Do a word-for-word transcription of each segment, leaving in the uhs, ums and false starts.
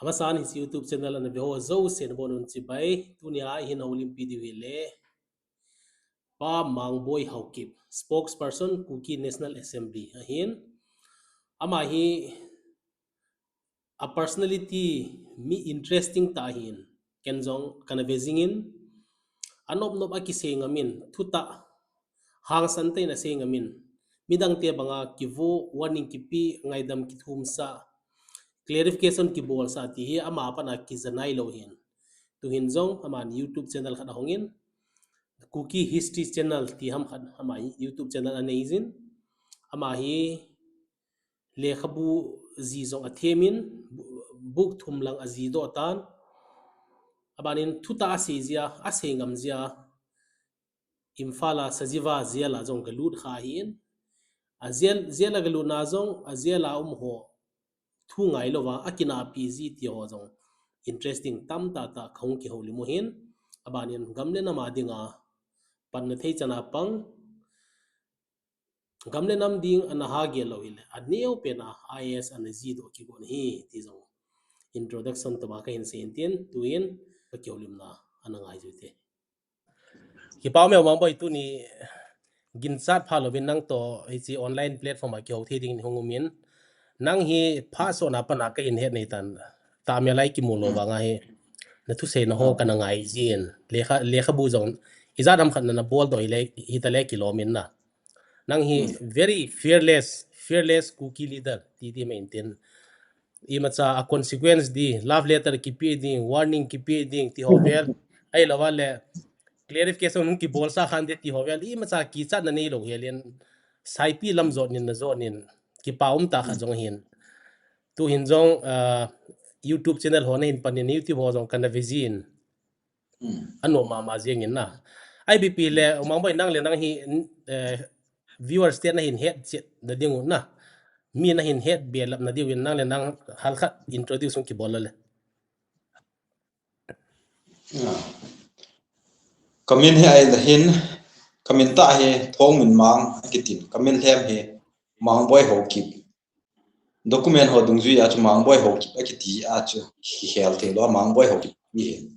Amasan hiche YouTube channel ana ve ho jouse nabonun chibai, tunia ihin houlimpi diu hile Pa Mangboi Haokip, spokesperson Kuki National Assembly ahin. Ama hi a personality mi interesting tah ahin, ken jong kana ve jingin, anop nop a kisei ngamin, thutah hangsan tah in asei ngamin, midangte banga kivo, warning kipe, ngaidam kithumsah, clarification kibolsah ti hi ama pana kija nailou ahin. Tuhin jong aman YouTube channel khat ahongin, Kuki History Channel ti ham khat ama YouTube channel anei jin, ama hi lekhabu ji jong athemin, book thum lang ajidoh tan. Abanin thutah asei jia, asei ngam jia, Imphal a Sajiwa jail a jong galut kha ahin. A jail, jail a galutna jong, a jail a um ho thu ngailouva akinahpi ji ti ho jong interesting tamtah tah kahung kihoulim u ahin. Abanin gam le nam a dinga panna thei chana pang, gam le nam ding ana hagel lou hile, aneo pena IAS ana jidoh kigon ahi ti jong introduction tobang kahin seiyin tin, tuin kakihoulimna ana ngai jiu hite. Kipa um e Mangboi, tuni ginchat phalouvin nangtoh hiche online platform a kihou thei dingin hung umin. Nang hi phat sotna pana kahin het nei tan, tahmel a kimu lou vanga hi nathusei na ho kana ngai jin, lekha, lekhabu jong ijat ham khat nana boldoh hile, hitale kilom in na. Nang hi very fearless, fearless Kuki leader ti ti mai intin. Imacha a consequence di, love letter kipe ding, warning kipe ding ti ho vel, ahilouva le clarification hung kibolsah khan de ti ho vel, imacha kichatna neilou helin, saipi lam jotnin najotnin, kipa um tah khat jong ahin. Tuhin jong YouTube channel ho nahin panin, YouTube ho jong kana ve jin, anom mama jengin na. IPP le Mangboi, nang le nang hi viewers te nahin hetchet na diu na, mi nahin het belap na diuvin, nang le nang halkhat introduce hung kibol le. Kamin hi ahile hin, kamin tah hi Thongminmang akitin, kamin lhem hi Mangboi Haokip. Document ho dungjuia chu Mangboi Haokip akiti a chu kihel theilou, Mangboi Haokip ahi.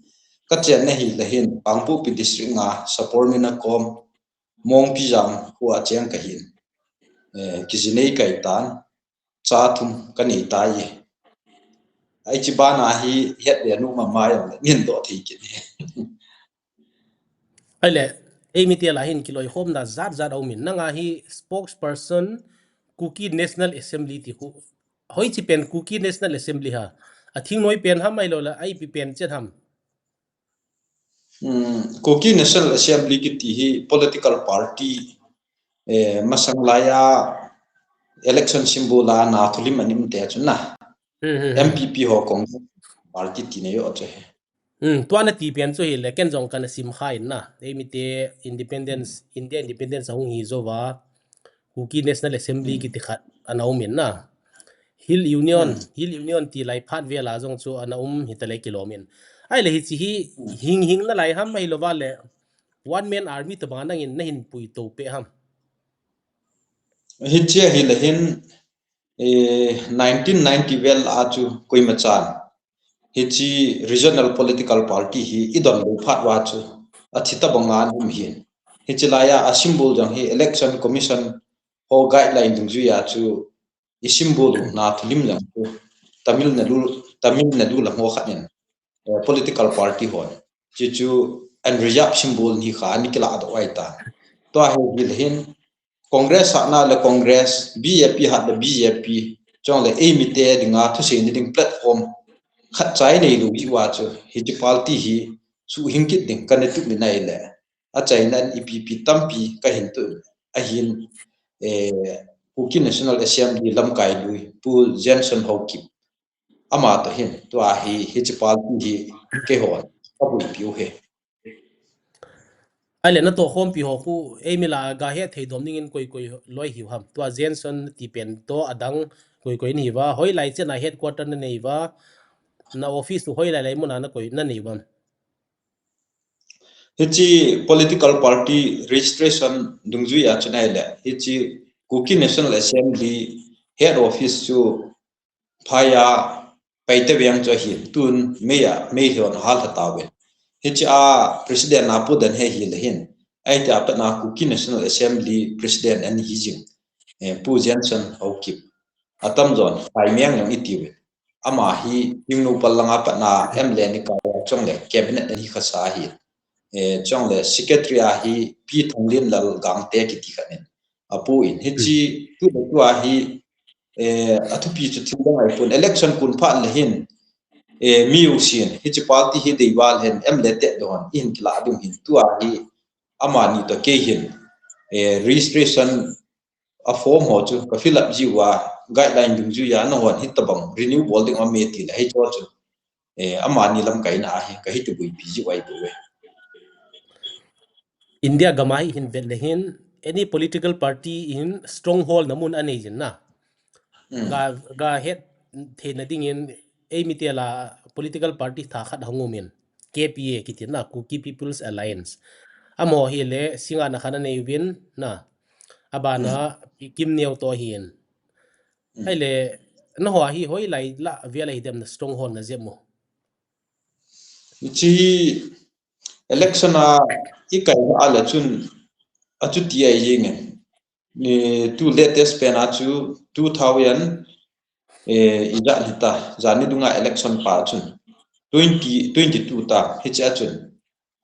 Kachenna hile hin Kangpokpi District nga, Sapormeina kom, Mongpijang khua cheng kahin. Kijinei kaitan, cha thum kanei tai. Hiche bana hi hetbe nom mama jongle neidoh thei kit e. Ahile, eimite lah hin kiloikhomna jat jat aumin, nanga hi spokesperson Kuki National Assembly ti khu, hoiche pen Kuki National Assembly ham, athingnoi pen ham ahiloule ipi pen chet ham? Kuki National Assembly kiti hi political party, masang laiya election symbol a nathulim ana um te chu na, NPP ho Congress party tina jo chu hi. Tua nati pen chu hile ken jong kana simkha in na, eimite independence, India independence ahung hi jouva, Kuki National Assembly kiti khat ana um in na, Hill Union, Hill Union ti lai phat vel a jong chu ana um hitale kilom in. Ahile hiche hi hing hing nalai ham ahilouva le one man army tobanga nangin nahin puitou peh ham? Hiche ahile hin, nineteen ninety vel a chu koimachan hiche regional political party hi idonlou phat uva chu athi tobanga ana um ahin. Hiche laiya a symbol jong hi Election Commission ho guideline dungjuia chu i symbol nathulim jong chu Tamil Nadu, Tamil Nadu lang ho khat in political party hon hiche chu unreserved symbol ahi kha ana kilahdoh ahitai. Tua hi hile hin Congress hatna le Congress, BJP hat le BJP, chule eimite dinga thuseina ding platform khatcha ineilou jeh uva chu hiche party hi suhhing kit ding kana tup in ahile, achaina in ipi ipi tampi kahin tup ahin, Kuki National Assembly lamkai lui Pu Jenson Haokip, amatoh hin tua hi hiche party hi keihon kaboipiu ahi. Ahile natoh khompi ho khu eimi lah a gahet thei dom dingin koi koi loi hiu ham? Tua Jenson ti pen toh adang koi koi nahiuva, hoilai chena headquarter naneiuva, na office chu hoilai lai muna nakoi naneiuvam? Hiche political party registration dungjuia chu ahile hiche Kuki National Assembly head office chu phaiya Paite veng chu ahin, tun May a, May lhon ahal lha tauvin. Hiche a president a Pu Danhei hi le hin, ahi tia pat na Kuki National Assembly president ana hi jing, eh, Pu Jenson Haokip. Atamjon, Khaimeng jong itiuvin. Ama hi, Thingnopal langa pat na M L A ni kaiya chule cabinet ana hi khasa ahi. Eh, chule secretary a hi Pi Thanglinlal Gangte kiti khat in apuin. Hiche, tu le tua hi, eh, athupi chu thil dang ahipon. Election kun phat le hin, eh, mi usin, hiche party hi deival hin, M L A te don, ihin kila ding hin, tua hi, amani to kei hin, eh, registration a form ho chu ka fill up jiuva, guideline dungjuiya, nahon hitabang renew bol ding aume tile, hicho chu, eh, amani lamkaina ahi, kahin tibuipi jiu ahi bou e. India gam a hi hin vet le hin, any political party in stronghold na mun anei jin na. Hmm. Ga, ga het theina dingin, ei mite la political party thakhat ahung umin, K P A kiti na, Kuki People's Alliance. Amaho hi le, singa na khan anei uvin na. Abana, hmm, Kimneo to ahin. Hmm. Ahile, nangho hi hoilai la vel a hi dem na stronghold na jep mo. Hiche election a ikai a le chun achuti ahi jeng e. Ni tu latest pen a chu two thousand, eh, ijat hita, jani dunga election pa chun twenty, twenty-two ta, hiche a chun,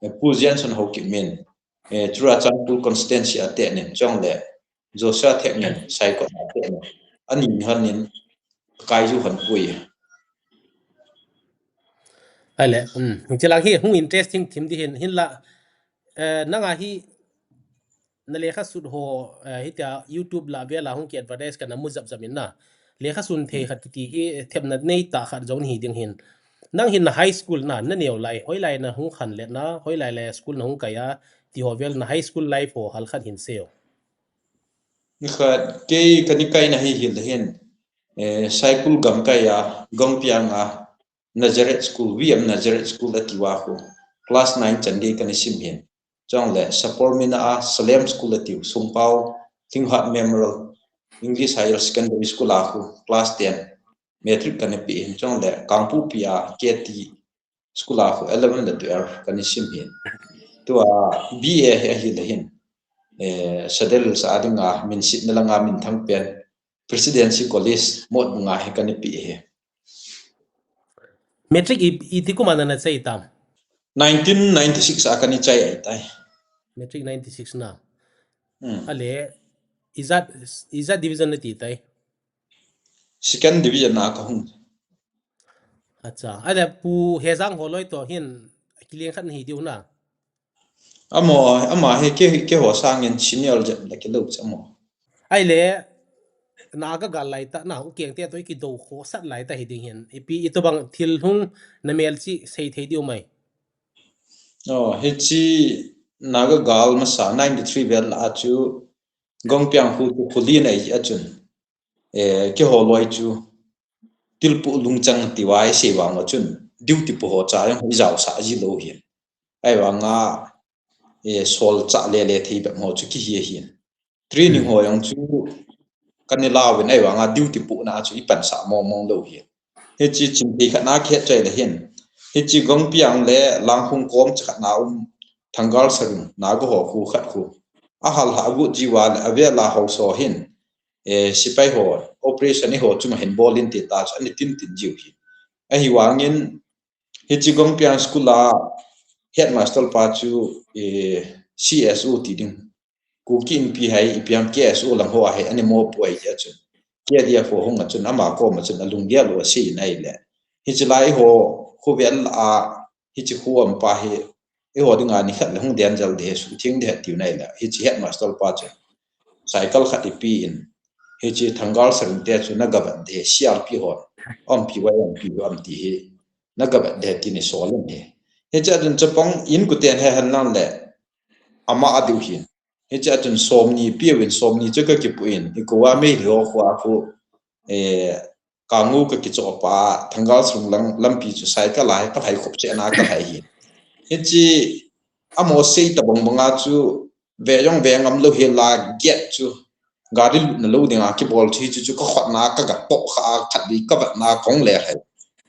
eh, Pu Jenson Haokip min, eh, Churachandpur constituency a teni, chule Joshua Theng in Saikot a teni, ani mi hon in kaiju hon pui. Ahile, um, hiche lang hi hung interesting thim di hin, hinla, eh, nanga hi na lekha sut ho, eh, hitia YouTube la vel a hung ki advertise kana mu jap jap in na. Lekha sun thei khat kiti hi themna nei tah khat jong hi ding hin. Nang hin na high school na, na neo lai, hoilai na hung khan le na, hoilai le school na hung kai a, ti ho vel na high school life ho hal khat hin seiyo. Nikhat kei kani kaina hi hile hin, eh, Saikul gamkai a, Gangpiang a, Nazareth School, V M Nazareth School ati uva khu, class nine chan gei kana sim hin. Chule, Sapormeina a, Salem School atiu, Songpao, Lhinghat Memorial, English Higher Secondary School a khu, class ten, matric kana pe hin. Chule, Kangpokpi a, K T School a khu, eleven le twelve kana sim hin. Tua, B A hi ahile hin. Eh, Sadel sa dinga, min sitna langa, min thang pen, Presidency College, Motbung a hi kana pe hi. Matric i, iti kum a nana chai tam? Nineteen ninety-six a kana chai ahitai. Matric ninety-six na. Hmm. Ahile, ijat, ijat division nati tai? Second division a kahung. Acha, ahile Pu Hejang holoi to hin, kileng khat nahi diu na? Amaho, ama hi kei, keiho sangin senior jep le kilou chu amaho. Ahile, na gagal lai tah, na u keng te toh i kidou khosat lai tah hi ding hin. Ipi itobang thil hung na melchih sei thei diu mai. Oh, hiche na gagal masa ninety-three vel a chu Gangpiang khu chu khuli nei a chun. Eh, keiho loi chu Tilpu Lungchang tivai sei vang a chun duty pu ho cha jong i jaosah ji lou hin. Ahivanga, eh, sol cha lele thei bep ho chu kihi ahin. Training ho jong chu kana lauvin ahivanga duty pu na chu i pansah mong mong lou hin. Hiche chim thei khat na kihet chai le hin. Hiche Gangpiang le Langkhung kom cha khat na um Thangal Saring na go ho khu khat khu. Ahal ha agu jiuva le avel a ho so hin. Eh, sipai ho, operation eiho chunga hin bol in ti ta chu ani tin tin jiu hi. Ahivangin, hiche Gangpiang school a headmaster pa chu, eh, C S O ti ding. Kuki Inpi hai, ipi ham K S O lang ho a hi, ani mopo ahi a chun. K D F ho hung a chun, ama kom a chun, alunggel u asei in ahile. Hiche lai ho, khovel a, hiche khu um pa hi, eiho dinga nikhat le hung den jal ding ahi, suhtheng ding ahi tiu nai le, hiche headmaster pa chu cycle khat ipi in, hiche Thangal Saring te chu na gavet ding ahi, C R P ho, umpi uva umpi uva um ti hi, na gavet ding ahi tin isol in ahi. Hiche a chun chapang in kuten he hen lang le, ama a diu hin. Hiche a chun somni peuvin, somni chu ka kipu in, i kouva Meitei ho kho a khu, eh, Kangu ka kichoh pa, Thangal Saring lang, lampi chu cycle a hi ka lhai khop cheh na ka lhai hi. Hiche amaho sei tabang banga chu ve jong ve ngam lou hi la gate chu gari lutna lou dinga kibol chu hichu chu ka khotna ka ga poh kha a khatvei ka vetna kahung le hai.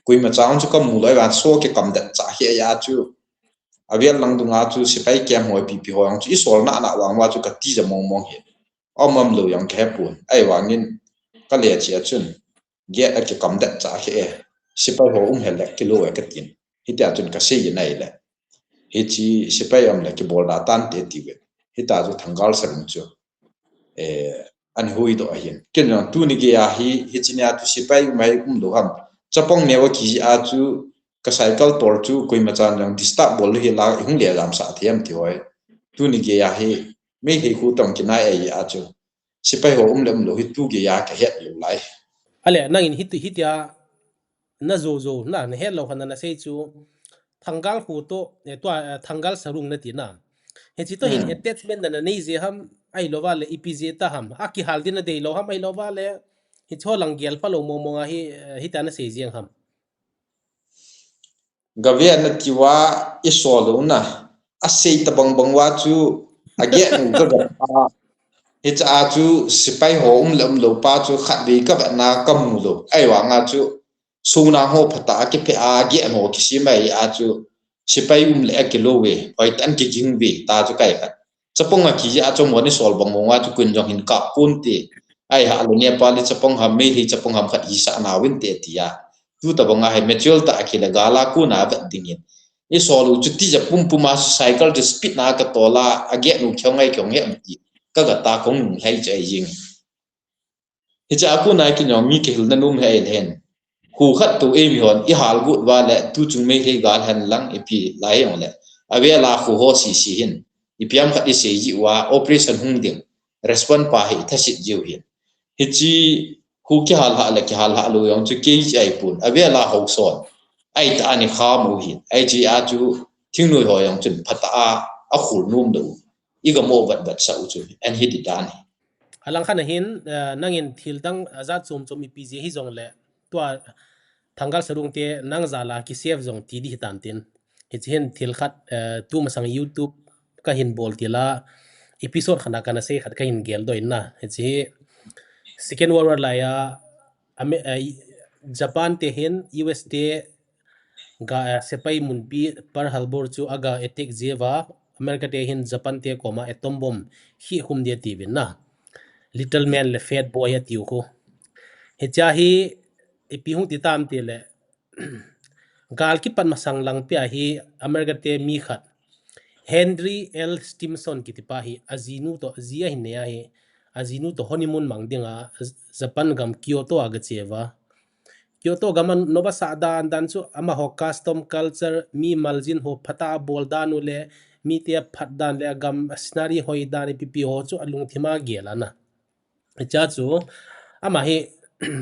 Koima cha chu kamu lou, ahivang so kikam det cha hi a chu. Avel lang dunga chu sepai camp ho, P P ho jong chu isol nana vang uva chu kati ja mong mong hi. Aum aum lou jong kahepon. Ahivangin kale chia chun gate a kikam det cha hi e. Sepai ho um hel le kilou e katin. Hitia chun kasei nai le. Hiche sepai um le kibol da tante tiuvin. Hitia chu Thangal Sarung chu, eh, ana huhdoh ahin. Ken jong tuni geiya hi, hiche nia chu sepai um ham um lou ham, chapang neo a kiji a chu ka cycle tol chu koima chan jong disturb bol lou hi la, ihung le jamsah thei em ti hoi. Tuni geiya hi, Meitei khu toh kinai ahi a chu, sepai ho um le um lou hi tu geiya kahet lou lai. Ale, nangin hiti, hitia na jou jou, na, nahet lou khat na, nasei chu, Thangal khu toh, eh, tua, eh, Thangal Sarung nati na. Hiche toh hin Hmm. attachment na, nanei ji ham, ahilouva le ipi ji ta ham, akihal din nadei lou ham, ahilouva le, hiche ho lang gel pha lou mong mong a hi, eh, hitia nasei jeng ham. Gave nati uva isol lou na, asei tabang bang uva chu, ageh nu kagah a. Hiche a chu sepai ho um le um lou pa chu khatvei kavet na kamu lou. Ahivanga chu, Suna ho phatah a kiphe a, gate ho kisem ahi a chu, sepai um le akilou ve, hoitah in kiging ve, ta chu kai khat. Chapang a kiji a chu moni sol bang mong a chu koin jong hin kap ponte. Ahi a le Nepali chapang ham, Meitei chapang ham khat hisah nauvinte tia. Tutabang a hi mature tah a kile gal a kona vet dingin. Isol u chu tija pum pum a cycle chu speed na katol a, ageh nu kihong ngai kihong he ti. Kagah ta kong nung lhai chu ahi jing. Hiche a kona kei jong mi kihil na nom hi ahi le hen. Khu khat toh eimi hon ihal got uva le tuchung Meitei gal hen lang ipi lai jong le. Avel a khu ho sisi hin. Ipi ham khat isei ji uva operation hung ding. Response pa hi ithasit jiu hin. Hiche khu kihal ha le kihal ha lou jong chu kei ji ahipon. Avel a ho son. Ahi tah a ni kham u hin. Ahi chi a chu thingnoi ho jong chun phatah a akhol nom lou. Igamo vat vat sah u chu. An hiti dan hi. Alang khat na hin, eh, nangin thil dang, eh, jat chom chom ipi ji hijongle, tua Thangal Sarung te nang jal a kisave jong ti di hitan tin. Hiche hin thil khat, eh, tumasang YouTube kahin bol til a, episode khat na kana sei khat kahin geldoh in na. Hiche hi Second World War lai a, Ame-, eh, Japan te hin U S te ga, eh, sepai munpi Pearl Harbor chu aga attack jiuva, America te hin Japan te koma atom bomb hi khum dia tiuvin na. Little Man le Fat Boy atiu khu. Hiche a hi, ipi hung ti tam tile, gal kipat masang lang pia hi America te mi khat, Henry L Stimson kiti pa hi, ajinu toh, ji ahin nei a hi, ajinu toh honeymoon mang dinga, Japan gam Kyoto a aga cheuva. Kyoto gam a nobasah dan dan chu amaho custom culture, mi maljin ho phatah a bol dan u le, mite aphat dan le agam scenery hoi dan ipi pi ho chu alungthim a agel ana. Hiche a chu ama hi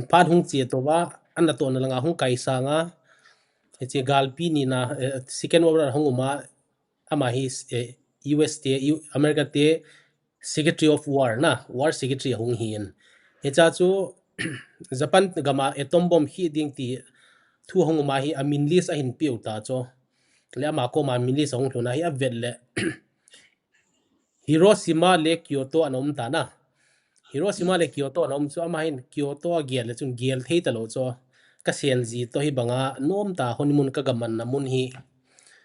phat hung che touva, anatohna langa hung kaisang a, hiche galpi nina, eh, Second World War hung um a, ama hi, eh, U S te, U-, America te Secretary of War na, War Secretary ahung hin. Hiche a chu Japan gam a atom bomb hi ding ti thu hung um a hi amin list ahin peuta chu. Le ama koma min list ahung lhun a hi avet le Hiroshima le Kyoto ana um ta na. Hiroshima le Kyoto ana um chu ama hin Kyoto agel le chun gel thei talou chu. Kasen ji toh hi banga nom ta honeymoon kaga manna mun hi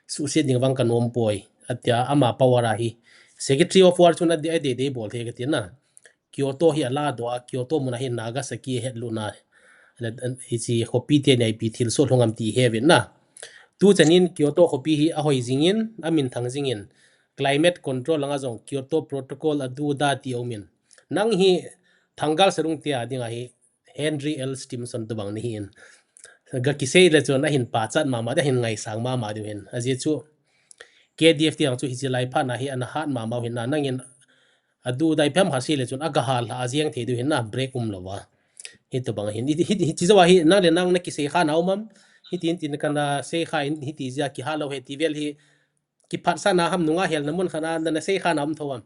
suhset ding vang kanom poi. Atia ama power a hi Secretary of War chun adei, adei dei bol thei kati na. Kyoto hi aladoh a, Kyoto mun a hi Nagasaki ahet lut na. Hiche khopi teni ipi thilsoh lhung am ti heuvin na. Tuchan in Kyoto khopi hi ahoi jingin, amin thang jingin, climate control langa jong Kyoto Protocol adu da ti aumin. Nang hi Thangal Sarung te a dinga hi Henry L Stimson tobang nahin. Ga kisei le chun ahin pachat mama, ahin ngaisang mama diu hin. Ajeh chu K D F te jong chu hiche lai phat na hi ana hat mama u hin na, nangin adu da ipi ham khat sei le chun aga hal lha a jeng thei diu hin na, break umlouva. Hitobang hin, hi, hi, hiche jou a hi nang le nang nakisei kha na um am, hitin tin kana sei kha in, hiti jeh a kihal lou ahi ti vel hi, kiphatsahna ham nunga helna mun khat a nana sei kha na um thou am?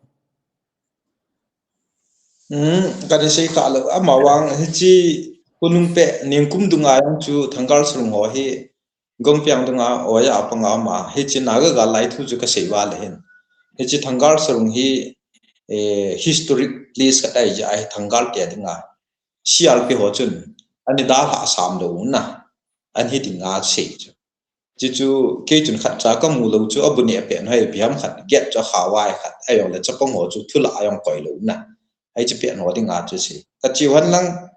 Hmm, kana sei kha lou, ama vang hiche khonung pet ningkum dunga jong chu Thangal Sarung ho hi Gongpiang dunga oiya apanga ama, hiche Naga gal lai thu chu kasei uva le hin. Hiche Thangal Sarung hi, eh, historic place khat ahi jeh a hi Thangal te dinga C R P ho chun ana dalhah sam lou na. Ahi dinga sei chu. Chuchu kei chun khat cha kamu lou chu, abu neh pet hoi ipi ham khat, gate chu akhah vai khat, ahijongle chapang ho chu thulha ajong koi lou na. Hiche pet ho dinga chu sei. Kache hen lang,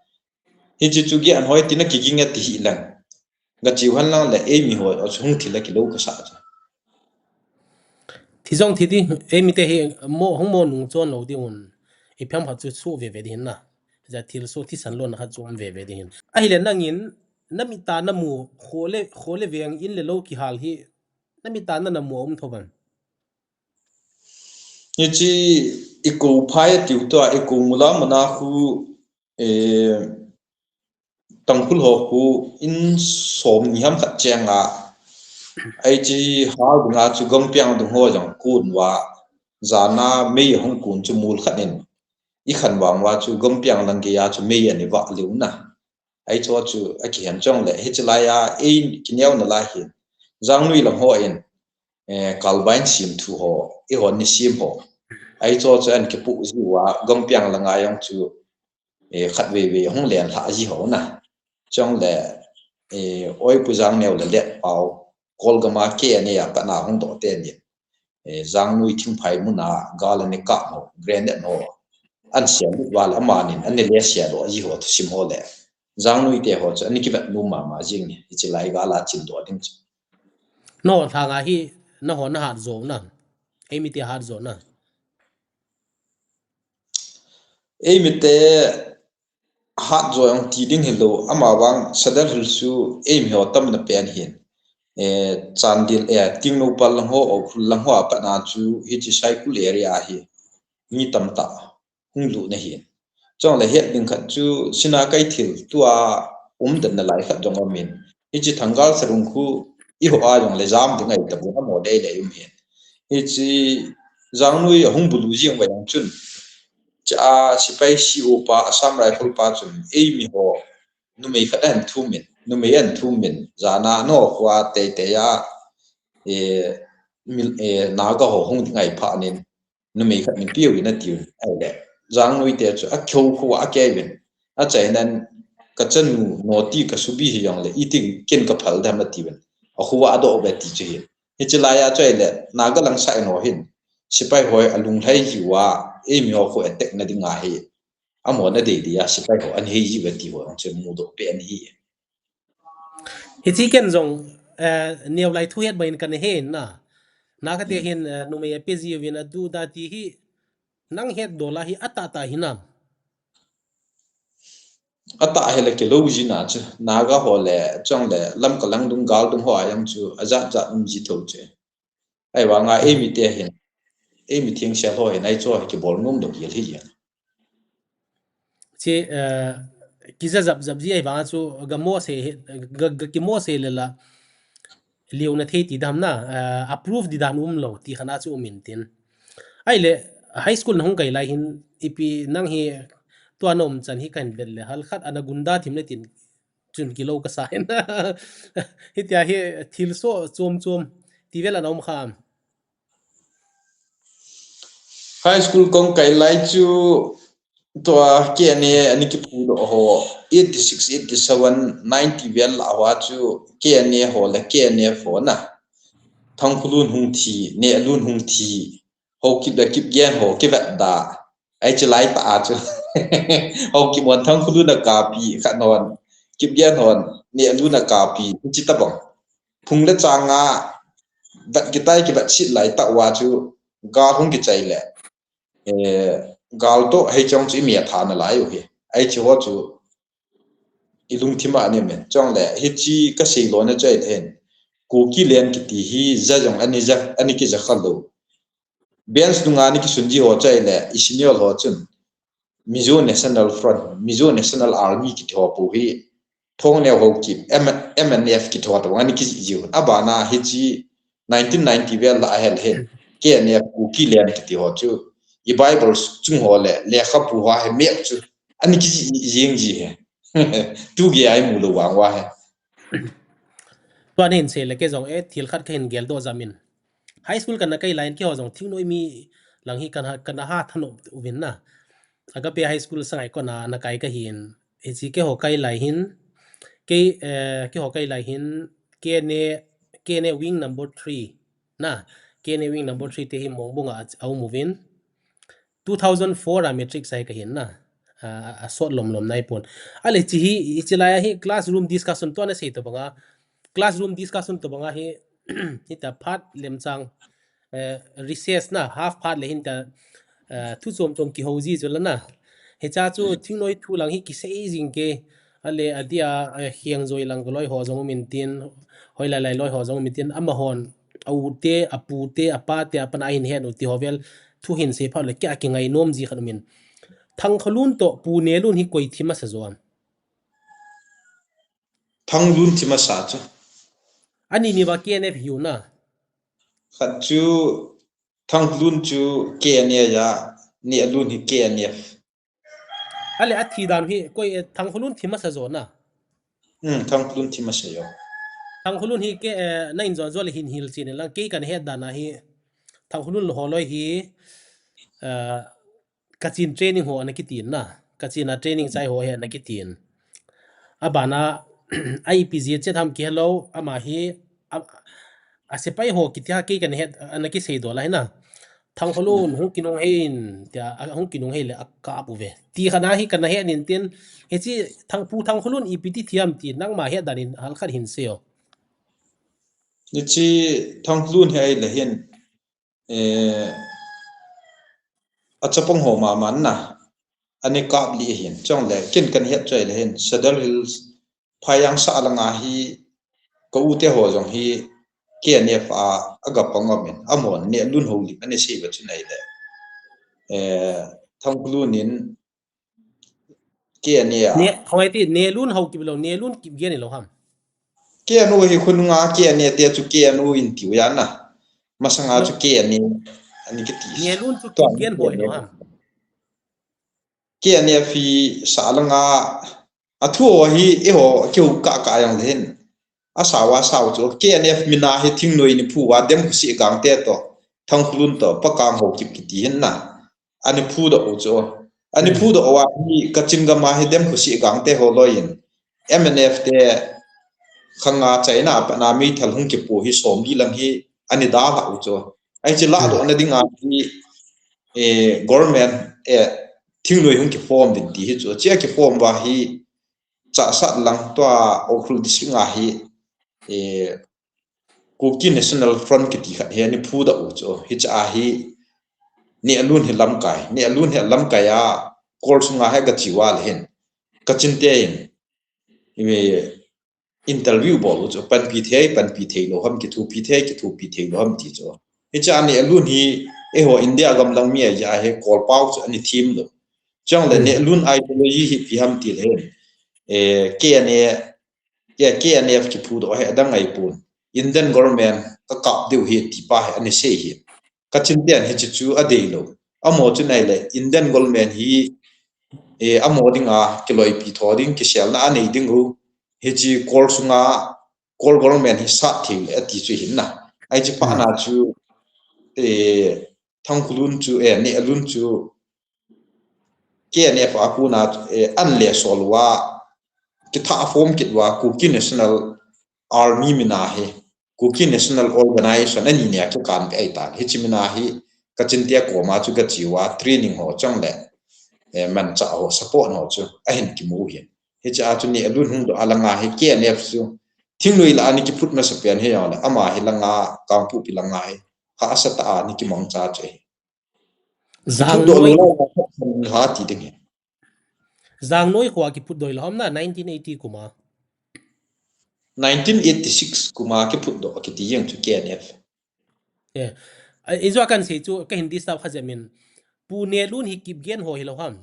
hiche chu gate hoi tina kiging e ti hi lang. Kache hen lang le eimi ho chu hung thil a kilou kasa chu. Thi jong thi ti, eimi te hi mo, hung mo nung chon lou ding un. Ipi ham khat chu soh veve ding hin na. Ja thil soh thisan lona khat chu um veve ding hin. Ahile nangin, namit a namu, kho le, kho le veng in le lou kihal hi, namit a na namu um tho ban. Hiche i ko phai a tiu tua, i ko mula mana khu, eh, Tangkhul ho khu in som ni ham khat cheng a. Hiche hal dinga chu gampiang dung ho jong kun uva, jana mei hung kun chu mul khat in. I khan vang uva chu gampiang lang gei a chu mei ani vah leu na. Hiche chu akihen chong le, hiche lai a, ei kineo na lai hin. Jangnui lang ho in, eh, kalbain sim thu ho, i hon ni sim ho. Hiche chu an kipu ji uva, gampiang lang a jong chu, eh, khat veve hung len lha ji ho na. Chong le, eh, oi pu Jangneo le Letpao, Kolgam a K N A a pat na hung doh te ni. Eh, Jangnui thingphai mun a gal ani kap ho, grenade ho. An siam lut uva le amanin, an ni le sia lo, aji ho, thusim ho le. Jangnui te ho chu, an ni kivet nom mama jing ni, hiche lai gal a chin doh ding chu. No, thang a hi, na ho na hat jo na. Eimi te hat jo na. Eimi te hat jo jong ti ding hilou, ama vang Sadar Hills chu eimi ho tamna pen hin. Eh, Chandel, eh, Tengnoupal lang ho, Ukhrul lang ho a pat na chu hiche Saikul area hi mi tamtah hung lut na hin. Chong le het ding khat chu sina kai thil tua um den na lai khat jong um in. Hiche Thangal Sarung khu i ho a jong le jam ding ahi ta bu na mo dei le um hin. Hiche Jangnui ahung bulu jing uva jong chun. Cha sipai C O pa, Assam Rifle pa chun, eimi ho, numei khat an thum in, numei an thum in, jana no khua tei tei a, eh, mil-, eh, Naga ho hung ding ahi phat in, numei khat ni piu in ati un, ahile. Jangnui te chu, a kho khua a kei vin, a chainan, ka chanu, no ti ka subi hi jong le, i ting kin ka phal dam ati vin, a khua a do be ti chu hi. Hiche lai a chu ahile, Naga lang sa eno hin, sipai hoi a lunglhai ji uva, eimi ho khu attack na ding ahi. Amo na dei dei a, sipai ho an hei ji uva ti ho, ang chu mudoh pe an hi. Hiche ken jong, eh, neo lai thu het bang in kan he na. Na ka ti hin, eh, numei a pe ji uvin a du da ti hi, nang het dola hi a tah tah hi na. A tah hi le kilou ji na chu. Naga ho le, chong le, lam ka lang dung gal dung ho a jong chu, a jat jat um ji tho chu. Ahivanga eimi te hin, eimi theng sel ho hin, ahi chu hi kibol nom doh gel hi jeng. Che, eh, kija jap jap ji ahivanga chu ga mo se, ga, ga kimo se le la, liu na thei ti dam na, eh, approve di dan um lou, ti khat a chu um in tin. Ahile, high school na hung kai lai hin, ipi nang hi, tua na um chan hi kan vet le, hal khat ana gunda thim le tin, chun kilou ka sa hin. Hitia hi thil so chom chom ti vel ana um kha am? High school kong kai lai chu tua K N A ani kipu doh ho eighty six, eighty seven, ninety vel la ho chu K N A ho le K N F ho na. Thangkhulun hung thi, Nehlun hung thi. Haokip le Kipgen ho kivet da. Ai chu lai ta a chu. Haokip hon Thangkhulun a kapi khat hon. Kipgen hon Nehlun a kapi. Chi ta bang. Phung le chang a vet kitai kivet sit lai ta uva chu gal hung kichai le. Eh, gal to hei chong chu i mi a tha na lai u hi. Ai chu ho chu i lungthim a ni men. Chong le, hichi ka sei lo na chai le hen. Kuki len kiti hi ja jong ani ja, ani ki ja kha lo. Bench nunga ni kisun ji ho chai le, i senior ho chun. Mizo National Front, Mizo National Army kiti ho pu hi. Thong neo ho ki, M-, M N F kiti ho to, ani ki ji ji. Abana hichi nineteen ninety vel la ahel hen. K N F Kuki len kiti ho chu. I Bible chung ho le, lekha pu ho he mek chu. Ani ki ji ji ji he. Tu ge ai mu lo wang wa he. Tua nen se le ke jong e thil khat ka hin gel do jamin. High school kana kai line ke ho jong thing noi mi lang hi kana, kana ha thano uvin na. Agape High School sangai kona na kai ka hin. Hichi ke ho kai lai hin. Kei, eh, keiho kai lai hin K N A, K N A wing number three. Na, K N A wing number three te hi Mongbung a, a um uvin. Two thousand four a matric sai ka hin na. A, a, a sot lom lom nai pon. Ale chi hi, i chi lai a hi classroom discussion to na sei to banga. Classroom discussion to banga hi, hita phat lemchang, eh, recess na, half phat le hin ta, eh, thu chom chom kihou ji chu la na. Hicha chu thingnoi thu lang hi kisei jing ke, ale adia, eh, hiang joi lang ko loi ho jong um in tin, hoi lai lai loi ho jong um in tin, amahon, a u te, a pu te, a pa te, a pan a hin het u ti ho vel, thu hin sei phat le kia kingai nom ji khat um in. Thangkholun to Pu Nelun hi koi thi masa jo am? Thanglun thi masa chu. Ani ni va K N F hi u na. Khat chu Thanglun chu K N A ya, Nelun hi K N F. Ale a thi dan hi koi, eh, Thanglun thi masa jo na. Hmm, Thanglun thi masa jo. Thanglun hi ke, eh, na in jo jo le hin hil chin lang kei kan het dan a hi. Thanglun lo ho loi hi, eh, Kachin training ho ana kitin na. Kachin a training chai ho hi ana kitin. Abana, a ipi jeh chet ham kihelou, ama hi, a, a sepai ho kiti a kei kan het, ana kisei doh lai na. Thangkholun, hung kinung hein, tia, a, hung kinung hei le a kap uve. Ti khat a hi kana het nin tin, hichi Thang, Pu Thangkholun ipi ti thiam ti, nangma het dan in hal khat hin sei o. Hichi Thangkholun hi ai le hin, eh, a chapang ho mama na, ani kap li hin, chong le, kin kan het choi le hin, Sadar Hills, Phayang sa langa hi, ka u te ho jong hi, K N F a, a ga pang om in, amon, Nelun ho li, ani sei ba chu nai le. Eh, Thanglun in, K N A a. Ne, hoi ti, Nelun Haokip lo, Nelun Kipgen lo ham. K N U hi khun nga K N A te chu K N U in tiu ya na. Masanga chu K N A ani kiti. Nelun chu Kipgen boi lo ham. K N F hi sa langa a thu ho hi eiho kiu ka ka yang le hin. A sawa sau chu K N F mina hi thingnoi ni phu wa dem khusi gang te to. Thangkholun to pa kang ho kip kiti hin na. Ani phu doh u chu. Ani phu doh u a hi Kachin gam a hi dem khusi gang te ho loi in. M N F te khanga China a pat na meithal hung kipu hi som li lang hi ani da la u chu. Ai chi la doh na ding a hi, eh, government, eh, thingnoi hung kiform din ti hi chu. Chia kiform va hi Chassad lang tua Ukhrul district nga hi, eh, Kuki National Front kiti khat hi ani phu da u chu. Hicha hi Nelun hi lamkai. Nelun hi lamkai a kol sunga hi ga chi wa le hin. Kachin te in. Imi interview bol u chu. Panpi thei, panpi thei lo ham, kithupi thei, kithupi thei lo ham ti chu. Hicha Nelun hi eiho India gam lang mi a ya hi kol pau chu ani thim lo. Chang le Nelun ideology hi ipi ham ti le hin. Eh, K N A K, K N F kiphu doh hi adang ngai pon. Indian government ka kap diu hi ti pa hi ani sei hi. Kachin ten hichi chu adei lo. Amo chu nai le Indian government hi, eh, amo dinga kiloipi tho ding kiselna anei ding u. Hichi kol sunga kol government hi sat thei le ati chu hin na. Ai chi pa na chu, eh, Thangkholun chu, eh, Nelun chu K N F a kona, eh, an le sol wa, kitha form kit wa, Kuki National Army mina hi, Kuki National Organization ani nia kikan pe ai ta. Hichi mina hi, Kachin te koma chu ka chi wa, training ho chang le, eh, mancha ho, support ho chu, ahin kimu hi. Hicha chu Nelun hung doh a langa hi, K N F chu, thingnoi la ani kiphut masa pen hi ya le, ama hi langa, Kangpokpi langa hi, ha asa ta ani kimang cha chu hi. Jangnoi. Ha ti ding hi. Jangnoi kho a kiphut doh lo ham na nineteen eighty kum a. Nineteen eighty-six kum a kiphut doh kiti jeng chu K N F. Eh. Ijua kan sei chu ka Hindi staff kha jamin. Pu Nelun hi Kipgen ho hi lo ham.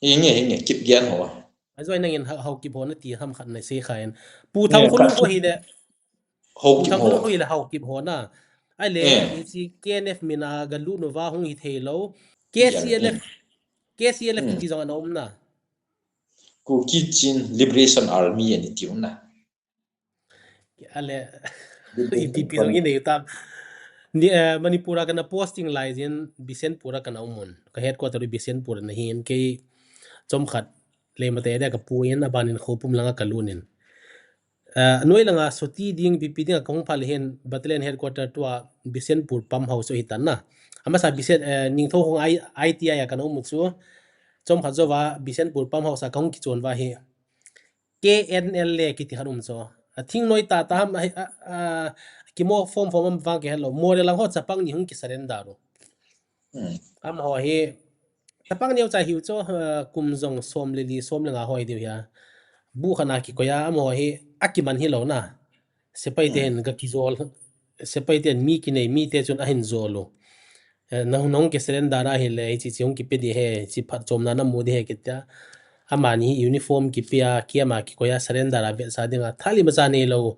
Hinge, hinge, Kipgen ho. Ajoi nangin Haokip ho nati ham khat na sei kha in. Pu Thangkholun ho hi le. Pu Thangkholun ho hi le Haokip ho na. Ai le, hichi K N F mina ga lut nova hung hi thei lo. K C L F, K C L F kiti jong ana um na. Kuki Chin Liberation Army ani ti um na. Ale, iti pi jong inei u tam. Ni, eh, Manipur a kana posting lai jin, Bishnupur a kana um un. Ka headquarter u Bishnupur na hin, kei chomkhat le mate dia ka pu in, aban in Khoupum langa ka lut in. Eh, noi langa soti ding, B P ding a kahung phat le hin battalion headquarter tua Bishenpur pump house u hitan na. Amasa Bishen, eh, Ningthoukhong I-, I T I a kana um u chu. Chomkhat jouva Bishenpur pump house a kahung kichon uva hi K N L A kiti khat um chu. A thingnoi tata ham, a, a, a, kimo form form ham vang kihe lou. Moreh lang ho chapang ni hung kisurrender u. Hmm. Amaho hi, chapang neocha hiu chu, eh, kum jong som le li, som le nga ho hi diu hi a. Bu khat na kikoi a, amaho hi, akiman hilou na. Sepai te Hmm. hin ga kijol, sepai ten mi kinei, mi te chun ahin jol u. Eh, nahung, nahung kisurrender ahile, hichi, chi hung kipe ding ahi, chi phatchomna namu ding ahi kitia. Amani hi uniform kipe a, kiam a kikoi a, surrender a vetsah ding a, thal imacha neilou.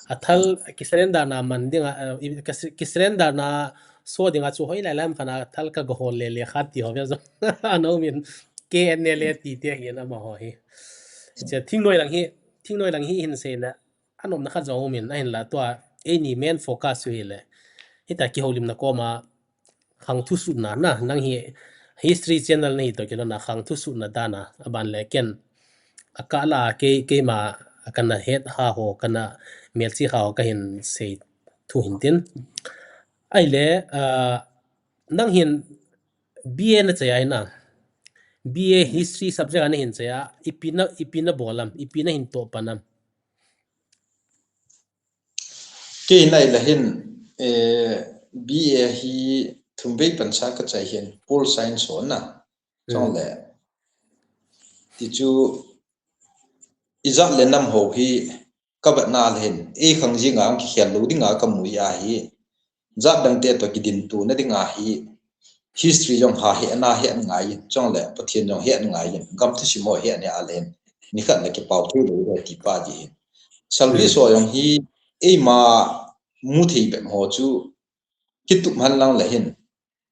A thal kisurrender na man ding a, eh, i-, kasi-, kisurrender na so ding a chu hoilai lam khat na thal ka ga hol le le khat ti ho ve jong. Ana um in K N L A ti te hi na amaho hi. Hiche thingnoi lang hi, thingnoi lang hi hin seina. Anomna khat jong um in ahinla tua, eini main focus u hile. Hita kihoulimna koma, khang thusutna na, nang hi History Channel nahi toh kilona khang thusutna dan a, aban le ken, akah la kei, keima, kana het ha ho, kana melchih ha ho kahin sei thu hin tin. Ahile, ah, nang hin B A nachai a hi na, B A History subject a nahin chai a, ipi na, ipi nabol am, ipi nahin toh pan am. Kei nai la hin, eh, B A hi thum vei pansa kachai hin, Pol Science ho na. Hmm. Chule, ti chu, ijat le nam ho hi, kavetna le hin, eikhang jing a hung kikhel lou ding a kamu ahi. Jat dang te toh kidin tuna ding ahi. History jong ha hena hena ngai in, chule Pathen jong hena ngai in, gam thusim ho hena a le hin, nikhat le kipao thei lou ding ti pa ji hin. Salvation jong hi, eima mu thei bep ho chu, kitup hen lang le hin,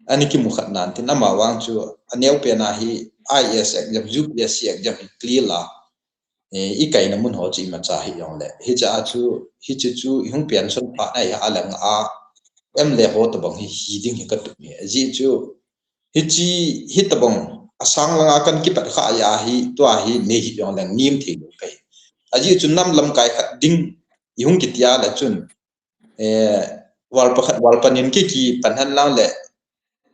ani kimu khat nan tin, amavang chu, aneo pen a hi, I A S exam, U P S C exam hi clear la, eh, ikaina mun ho chu imacha hijongle. Hiche a chu, hiche chu, ihung pension phat a hi a lang a, M L A ho tobang hi, hi ding hi katup hi. Ajeh chu, hiche, hitabang, asang langa kan kipat kha a hi, tua hi, nei hijongle, ngim thei lou kahi. Ajeh chu, nam lamkai khat ding, ihung kitia le chun, eh, val pakhat, val panin ki, kipan hen lang le,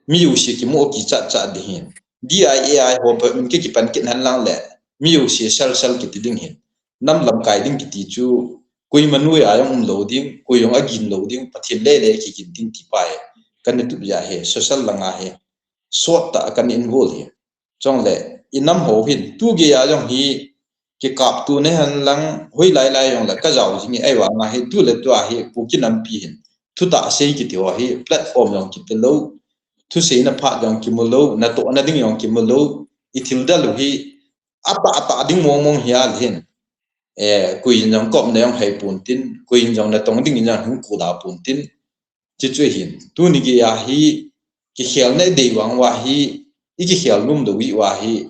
mi jouse kimu kichat chat ding hin. D I A I ho panin ki, kipan kit hen lang le, mi jouse sel sel kiti ding hin. Nam lamkai ding kiti chu, koima noiya jong um lou ding, koi jong agin lou ding, Pathen lele kigin ding ti pa hi, kana tup jeh ahi, social langa hi, sot tah a kana involve hi. Chule, inam ho hin, tu gei a jong hi, kikap tuna hen lang, hoilai lai jongle, kajao jing e, ahivang a hi, tu le tua hi, Kuki nampi hin, thutah sei kiti ho hi, platform jong kipe lou, thuseina phat jong kimu lou, natohna ding jong kimu lou, ithil del u hi, atah atah ding mong mong hi a le hin, eh, koi in jong kopna jong hei pon tin, koi in jong natong ding in jong hung kida pon tin, Chuche chu hin, tuni gei a hi, kikhelna idei vang uva hi, ikikhel nom lou uva hi,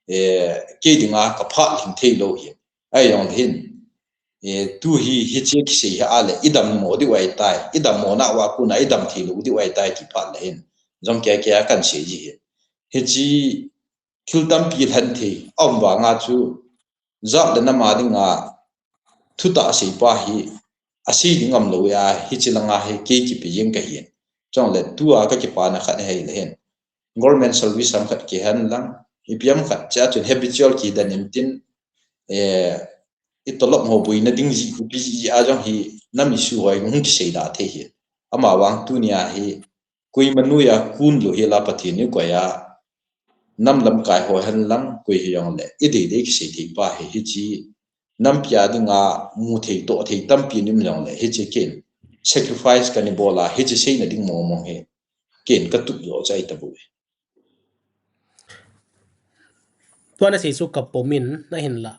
eh, kei dinga kaphat lhing thei lou hi. Ahijongle hin, eh, tu hi, hiche kisei hi a le, idam mo diu ahitai, idam mona uva kona, idam thei lou diu ahitai ti phat le hin. Jong kei kei a kahin sei ji hi. Hiche thil tampi lhen thei, aum vanga chu, jat le nam a dinga, thutah seipa hi, asei ding ngam lou a, hiche langa hi kei kipe jeng kahi. Chule tua kakipana khat hi le hin. Government service ham khat kihen lang, ipi ham khat cha chun habitual kidan in tin, eh, itolop ho boina ding ji, ipi ji a jong hi, nam issue ho hi hung kisei da thei hi. Amavang tunia hi, Koima noiya kon lou hi la Pathen in koi a, nam lamkai ho hen lang koi hijongle, idei dei kisei thei pa hi hiche, nampi a dinga mu thei toh thei tampi nim jongle, hiche ken sacrifice kana bol a, hiche seina ding mong mong hi, ken katup jo chai tabou. Tua nasei chu kapom in, ahinla.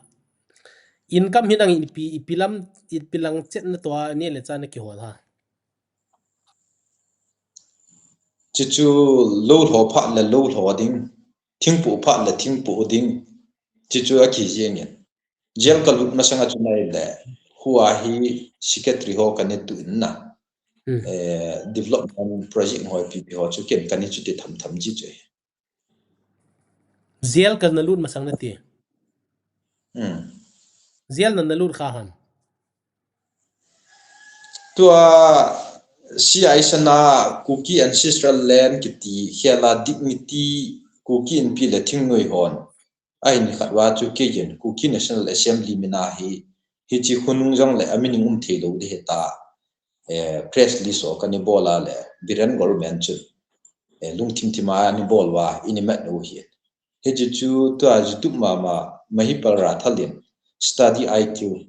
Income hi nang ipi, ipi lam, ipi lang chetna tua neh le chah nakihol ha. Chuchu lou lho phat le lou lho ding, thingpoh phat le thingpoh ding, chuchu akijeng in. Jail kalut masanga chu nai le, hua hi secretary ho kana tun na. Hmm. Eh, development project ho ipi ipi ho chu ken kana chuti tham tham ji chu. Jail kana lut masang nati. Hmm. Jail na nalut kha ham? Tua C I S na Kuki Ancestral Land kiti khela dignity Kuki Inpi le thingnoi hon ahin khat uva chu keiyin Kuki National Assembly mina hi, hichi khonung jong le amining um thei lou ding hita, eh, press release o kana bol a le Biren government chu, eh, lungthim thim a ana bol uva, ina mat u hi. Hichu chu tua YouTube mama Mahipal Rathal in study I Q,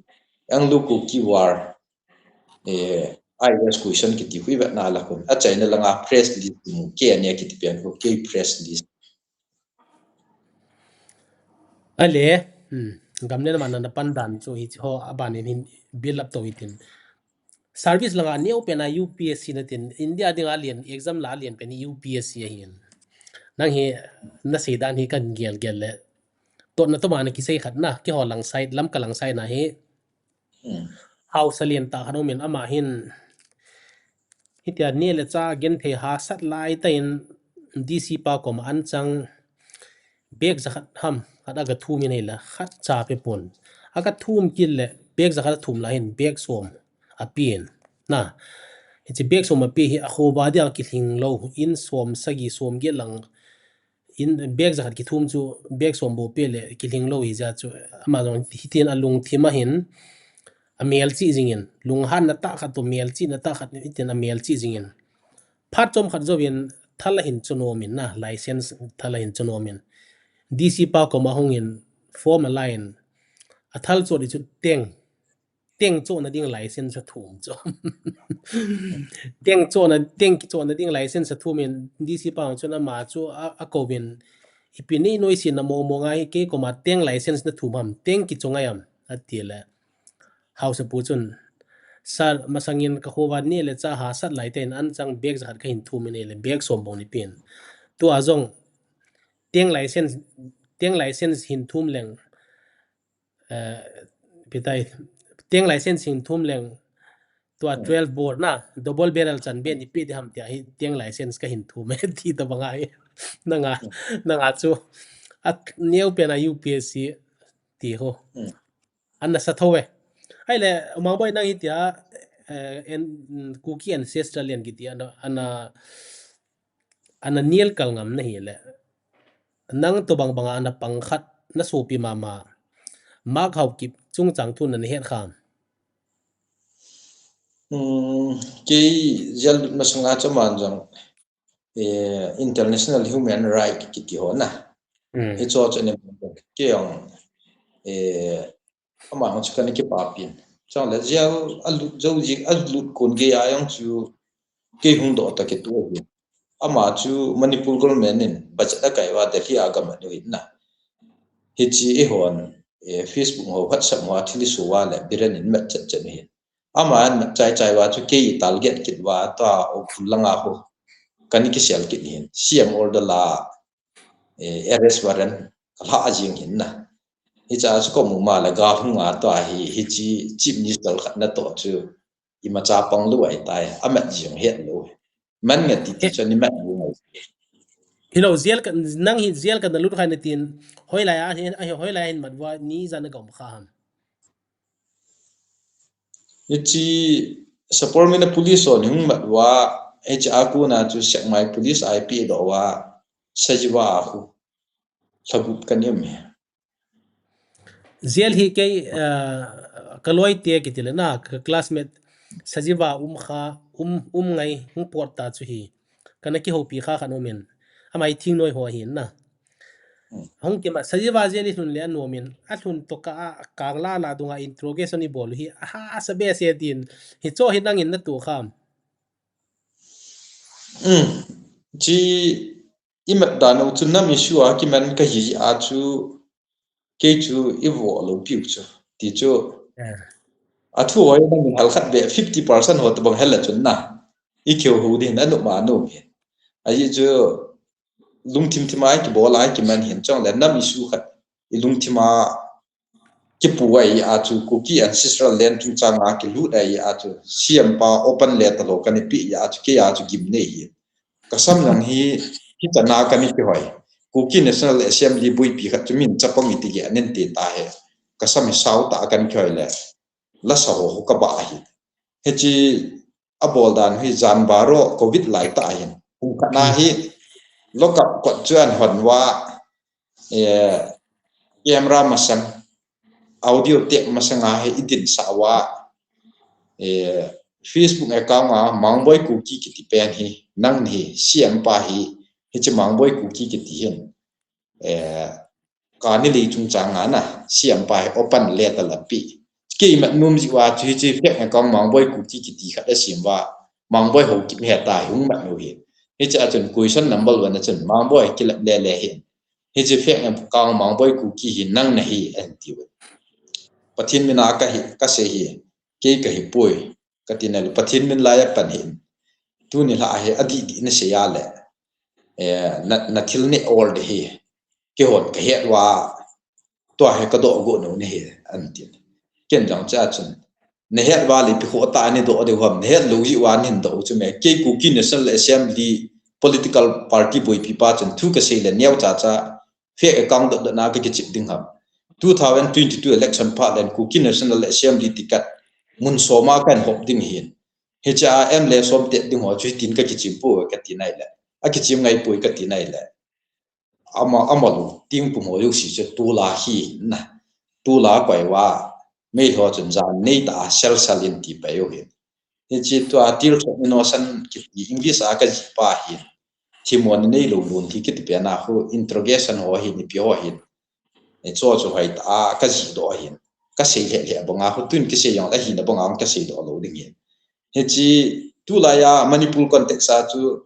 Anglo Kuki War, eh, I S question kiti hui vetna la khun. Achaina langa press release mu ke ania kiti pen khu ke press release. Ale, hmm, gamlen mana na pan dan chu hichi ho aban in hin build up to hitin. Service langa neo pen a U P S C na tin, India dinga lian, exam la lian pen U P S C ahin. Nang hi, na sei dan hi kan gel gel le. Totna toma na kisei khat na, keiho lang side, Lamka lang side na hi. Hmm. Haosa lian tah khat um in ama hin, hitia neh le chah genthei hahsat lai tah in D C pa koma an chang bag jakhat ham, khat aga thum in ahile, khat cha pe pon. Aga thum kit le, bag jakhat athum lai hin, bag som apen. Na, hichi bag som ape hi akhoba dia kilhing lou, in som sagi som get lang, in bag jakhat kithum chu, bag som bou pe le kilhing lou hi jeh chu, ama jong hitin alungthim a hin, amelchih jingin, lunghanna tah khat toh melchihna tah khat hitin amelchih jingin. Phat chomkhat jouvin thal ahin chonom in na, license thal ahin chonom in. D C pa koma hung in form ala in, athal chot ding chu teng, teng chohna ding license athum chu. Teng chohna, teng kichohna ding license athum in D C pa chun ama chu a, akouvin, ipi nei noise na mong mong a hi kei koma teng license nathum ham, teng kichoh ngai am, ati le. Haosapu chun, Sir, masangin kakhoba neh le chah hahsat lai tah in an chang bag jakhat kahin thum in ahile bag som bou napen. Tua jong, teng license, teng license hin thum leng, eh, ipi tai, teng license hin thum leng, tua twelve bore na, double barrel chan bag ipi ding ham tia hi teng license kahin thum e ti tabang ahi. Nanga, nanga chu, aneo pen a U P S C ti ho. Ana sa tho e. Ahile, Mangboi nang hitia, eh, en, Kuki Ancestral Land kiti ana, ana, ana nel kal ngam na hile. Nang tobang banga ana pang khat na sopi mama. Mark Haokip chungchang thu nana het kham. Hmm, kei jail lut masanga chu aman jong, eh, international human right kiti ho na. Hmm. Hicho chu ni kei jong, eh, ama chu kana kipah pin. Chule jail alut jou jing, alut kon gei a jong chu kei hung doh tah kit u ahi. Ama chu Manipur government in budget akai uva Delhi a gam anu hin na. Hichi eihon, eh, Facebook ho, WhatsApp ho a thil iso uva le Biren in mat chet chet u hin. Ama amat chai chai uva chu kei target kit uva tua Ukhrul langa ho kana kisel kit hin. C M order la, eh, arrest warrant kalha jing hin na. Hicha chu komu ma le gal hung a tua hi, hichi Chief Minister khat natoh chu imacha pang lou ahitai, amat jong het lou. Man nga titi chu ni mat lou ngai. Hilou, jail ka, nang hi jail kana lut khai natin, hoilai a hin, a hoilai a hin mat uva ni jan a gom kha ham. Hichi Sapormeina police hon hung mat uva, hichi a kona chu Sekmai police a ipi doh uva, Sajiwa a khu lha gup kana um e. Jail hi kei, ah, ka loi te kiti le na, ka classmate Sajiwa um kha, um, um ngai, hung pot ta chu hi. Kana kihoupi kha khan um in. Ama hi thingnoi ho ahin na. Hmm. Hung kima, Sajiwa jail i lhun le anom in, alhun toh kah a, kang la la dunga interrogation i bol u hi, aha, sa behseh tin. Hicho hi nangin na tuh kham. Hmm. Chi i mat dan u chu nam issue a kiman kahi a chu kei chu i vo lou piu chu. Ti chu. Eh. A thu hoi nang hal khat be fifty percent ho tabang hel la chun na. I keu ho din anu ma nu hin. Ahi chu lungthim thim a kibol a kiman hin chong le nam issue khat i lungthim a kipu ahi a chu Kuki Ancestral Land chungchang a kilut ahi a chu C M pa open letter lo kana pe ahi a chu kei a chu gimnei hi. Ka sam jong hi, hi tana kana kihoi. Kuki National Assembly buipi khat chu min chapang iti ge anen te ta he. Ka sam hi sao ta kana kihoi le. La sa ho ho ka ba ahi. Hiche abol dan hi jan baro covid lai tah hin. Kum khat na hi lockup kot chu ahon uva, eh, camera masang, audio tape masang a hi idin sah uva, eh, Facebook account a Mangboi Kuki kiti pen hi, nang hi, C M pa hi, hiche Mangboi Kuki kiti hin, eh, kani lei chungchang a na, C M pa hi open letter la pe. Kei mat nom jeh uva chu hiche fake account Mangboi Kuki kiti khat asem uva, Mangboi Haokip hi ta hi hung mat u hi. Hiche a chun question number one a chun Mangboi kilat lele hi. Hiche fake account Mangboi Kuki hi nang nahi ahin tiu. Pathen min a kahi, kasei hi, kei kahi poi. Kati nai lou, Pathen min lai a pan hin. Tuni lha hi adih dih nasei a le. Eh, na, na thil neh ol ding hi. Keihon kahet uva. Tua hi kadoh got nom nahi, ahin ti. Ken jong cha chun. Nahet uva le ipi khoh tah a nadoh diu ham. Nahet lou jeh uva nahin doh u chu me. Kei Kuki National Assembly political party boipi pa chun thu kasei le neo cha cha. Fake account dot dot na kakichip ding ham. Two thousand twenty-two election phat le Kuki National Assembly ticket mun som a kahin hop ding hin. Hiche a M L A som tet ding ho chu hitin kakichim poi kati nai le. Akichim ngai poi kati nai le. Ama, ama lungting pum ho jouse chu tulai hi na. Tulai koi uva. Meilhei ho chun jan nei tah a sel sel in ti pai u hin. Hiche tua Tear of Innocence kiti English a kajih pa hin. Themmo nei lou lun thi kiti pen a khu interrogation ho hin, ipi ho hin. E cho chu hoi tah a kajih doh hin. Kasei lheh lheh bang a khu tun kisei jong ahina bang a kasei doh lou ding hin. Hiche tulai a Manipur context a chu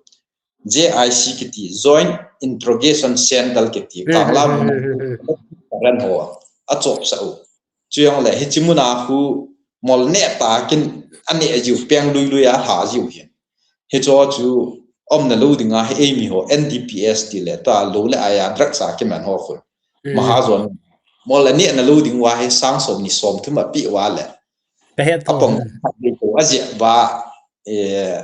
J I C kiti, Joint Interrogation Centre kiti, Kangla mun a ran ho, achop sah u. Chujongle, hiche mun a khu mol neh tah kin aneh jiu, peng lui lui a alha jiu hin. Hicho chu, umna lou ding a hi eimi ho, N D P S ti le, tua lou le ai a drugs a kiman ho khu. Mahajon, mol aneh na lou ding uva hi sang som ni som thum ape uva le. Apong, ajeh uva, eh,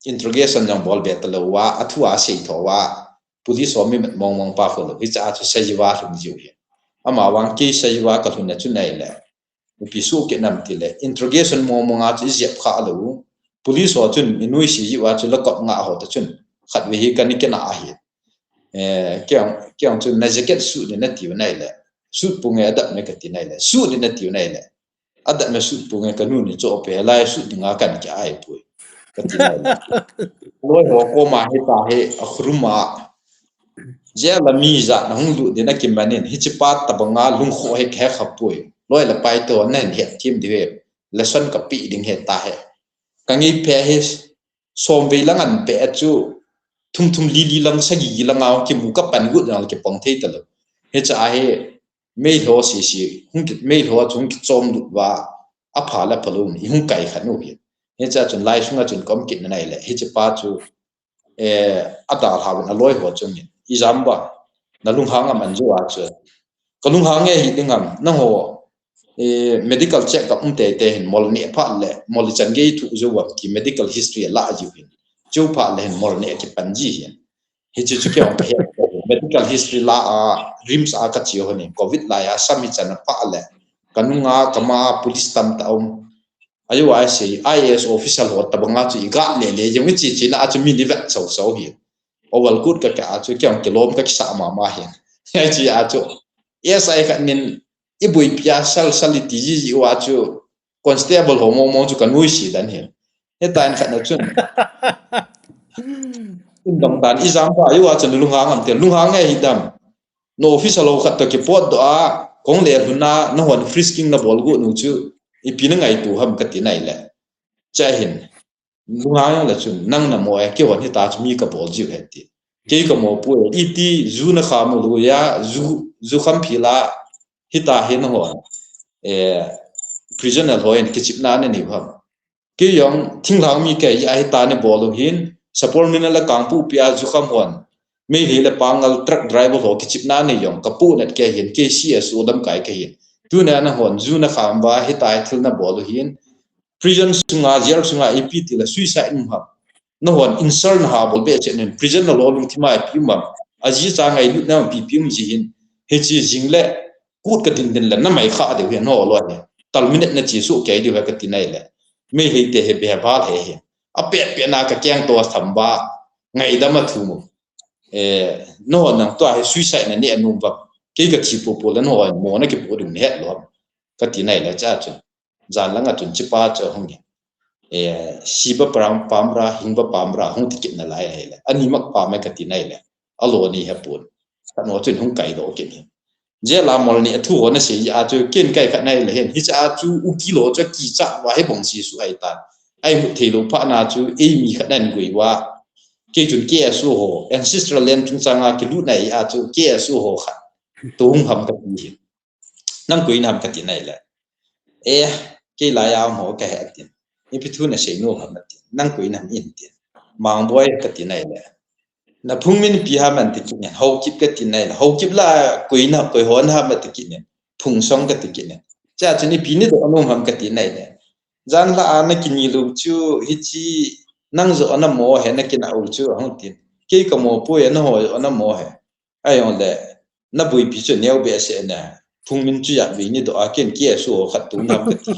interrogation jong bol be talou uva, athu a sei tho uva, police ho mi mat mong mong pa khu lou, hiche a chu sajiva lhung jiu hi. Ama vang kei sajiva kalhun na chu nai le. Ipi soh kit nam ti le. Interrogation mong mong a chu ijep kha lou. Police ho chun, inui si jiu a chu lockup nga ho ta chun. Khat ve hi kani kena ahi. Eh, kei jong, kei jong chun na jacket suit ni nati u nai le. Suit pu nge adat me kati nai le. Suit ni nati u nai le. Adat me suit pu nge kanu ni cho pe lai suit dinga kan ki ai pui. Kati nai le. Loi ho koma hi ta hi a khuruma. Jeh la mi ja na hung lut ding na kimanin hiche pa tabanga lungkho hi khe kha pui. Loi la pai to na hin het thim di he. Lesson kape ding he ta he. Ka ngei phe hi som vei lang an pe chu thum thum li li lang sagi lang a kimu kapan got jong kipong thei talou. Hiche a hi meilhei sisi, hung kit meilhei chung kichom lut uva, apha le aphalou, ihung kai khan u hi. Hiche a chun lai sunga chun kom kit na nai le, hiche pa chu, eh, adalhau in aloi ho chun, ijam ba, na lunghang am an jo a chu. Ka lunghang e hi ding am, nangho, eh, medical check up um tei tei hin mol neh phat le, mol chan gei thu jo uvam ki medical history la jiu hin. Chu phat le hin mol neh kipan ji hin. Hiche chu kei jong kahe. Medical history la a, RIMS a kache ho hin, covid lai a, sam hichan a pha le. Kanunga, kama, police tamtah um. Ajo a sei, I A S official ho tabanga chu iga le le, jong iche che na a chu mi ni vet sau sau hi. Overcoat ka ka a chu kei jong kilom kakisa mama hi. Hiche a chu. S I khat nin, iboipi a sal sal iti ji ji uva chu. Constable ho mong mong chu kanuisat dan hi. Hitia in khat na chun. Indong dan ijam pa, ajo a chun lunghang am ti, lunghang e hi dam. Na office a lo khat toh kipot doh a, kong le lhun a, nahon frisking nabol got nu chu, ipi nangaito ham kati nai le. Cha hin. Lunghang le chun, nang namo e, keihon hitia chu mi kabol jiu ahi ti. Kei kamo poi, iti ju nakham u lou a, ju, ju kham phi la, hitia hi nahon. Eh, prisoner ho in kichepna nanei u ham. Kei jong thinglhang mi kei a hitia nabol u hin, Sapormeina le Kangpokpi a jukham hon. Meitei le Pangal truck driver ho kichepna nei jong, kapu nat kei hin, kei C S O lamkai kahin. Tunia nahon, ju nakham uva, hitia thil nabol u hin. Prison sunga, jail sunga, ipi ti le suicide um ham. Nahon, insult naha bol be chen in, prison na lo lungthim a ipi um ham. Aji cha ngailutna ipi ipi um ji hin. Hiche jing le, kut kadin din le, namai kha diu hin, ho lo hin. Terminate nache soh kei diu hi kati nai le. Meitei te hi beval he hi. A pet pet na ka keng to tham ba. Ngaidam a thu mu. Eh, no nang tua hi suicide na ni anum ba. Kei ka thi po po la no mo na ki po dung het lo. Ka ti nai la cha chu. Jan langa chun chipa chu hung hi. Eh, siba pram pamra, hingba pamra, hung ti kit na lai ahi le. Ani mak pa mai ka ti nai le. Alo ni he pun. Ka no chun hung kai do kit hi. Jela mol ni a thu ho na sei a chu ken kai khat nai le hen. Hi cha chu u kilo chu ki cha wa he bong si su ai ta. Ai mu thei lo pha na chu ei mi khat nan gui wa. Kei chun K S O ho, ancestral land chung changa ki lu nai a chu K S O ho khat. Tu hung ham ka ti hi. Nang koi nam ka ti nai le. Eh, kei lai a mo ka he tin. Ipi thu na sei no ham tin. Nang koi nam in tin. Mangboi ka ti nai le. Na phung min pi ham an ti kit nen. Haokip ka ti nai le. Haokip la koi na koi hon ham ti kit nen. Phungsong ka ti kit nen. Cha chu ni pi ni do no ham ka ti nai le. Jan la a na kini lu chu hi chi nang zo na mo he na kina u chu hung tin. Kei ka mo po ya na ho na mo he. Ai ong le, na buipi chu neo be se na. Phung min chu ya be ni do a ken K S O khat tu nam ka ti.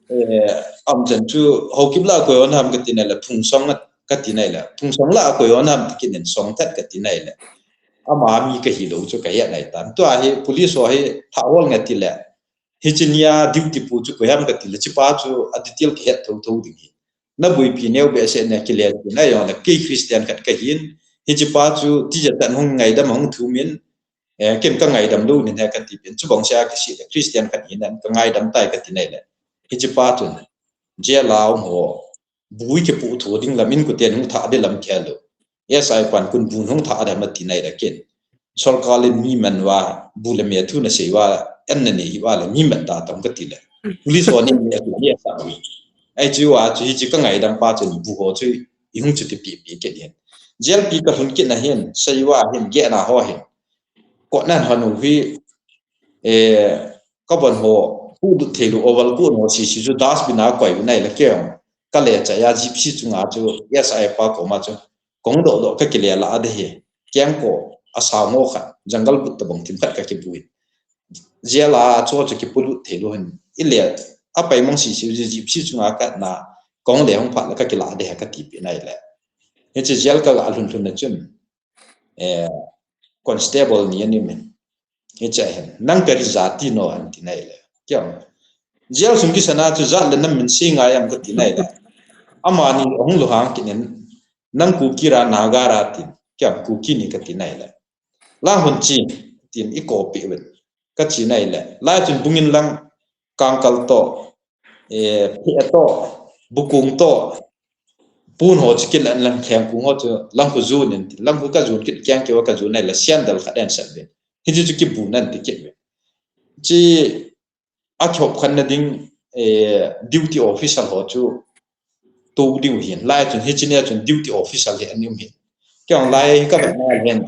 Eh, am chan chu Haokip la koi on ham ka ti nai le, Phungsong ka ti nai le. Phungsong la koi on ham ti kit nen Songthat ka ti nai le. Ama mi ka hi lo chu ka ya nai tan. Tua hi police ho hi tha hol nga ti le. Hi chi nia duty pu chu koi ham ka ti le, chipa chu a detail ka het tho tho ding hi. Na buipi neo be se na ki le na yong na kei Christian khat ka hin. Hi chipa chu ti ja tan hung ngaidam hung thu min. Eh, ken ka ngaidam lo nin he ka ti pin. Chu bang sia ka si le Christian khat hin an ka ngaidam tai ka ti nai le. Hi chipa chu. Jela ho. Bui ki pu thu ding lam in ku ten hung tha de lam khel lo. S I pan kun bun hung tha de ma ti nai le ken. Sorkar le mi man wa, bu le me thu na sei wa, en na nei hi wa le mi man ta tam ka ti le. Police ho ni me tu ni sa wi. Ai chu wa chu hi chi ka ngaidam pa chu bu ho chu i hung chu ti pi pi ke ni. Jail pi ka hun kit na hin, sei wa hin, ge na ho hin. Ko nan hanu hi, eh, ka bon ho, ku du thei lu oval ku no si si chu dustbin a koi nai le ke. Ka le cha ya gypsy chu nga chu, S I pa ko ma chu. Kong do do ka kile la a de he. Kiang ko a sa ngo khat, jungle but ta bang thim khat ka ki bui. Zia la cho cho ki pulu thei lo hin. I le a pai mong si si ji ji si chunga ka na kong le hong pha la ka ki la de he ka ti pi nai le. He che jail ka ga lhun lhun na chun. Eh, constable ni ani men. Hi cha hin, nang ka ri jati no an ti nai le. Kiam. Jail sung ki sana chu jat le nam min si ngai am ka ti nai le. Ama ni hung lu hang ki nen, nang Kuki ra Naga ra tin. Kiam Kuki ni ka ti nai le. La hun chi tin i ko pi wen. Ka chi nai le. Lai chun bungin lang kangkal to. Eh, phe to, bukung to, pun ho chu kilan lang kheng kung ho chu lang khu jun in, lang khu ka jun kit kiang kiwa ka jun nai la sian dal khat en sat ve. Hi chu chu ki bu nan ti kit ve. Chi a khop khan na ding, eh, duty official ho chu tu ding hin. Lai chun hi chi ne chun duty official hi an um hin. Kiang lai ka ba na hen.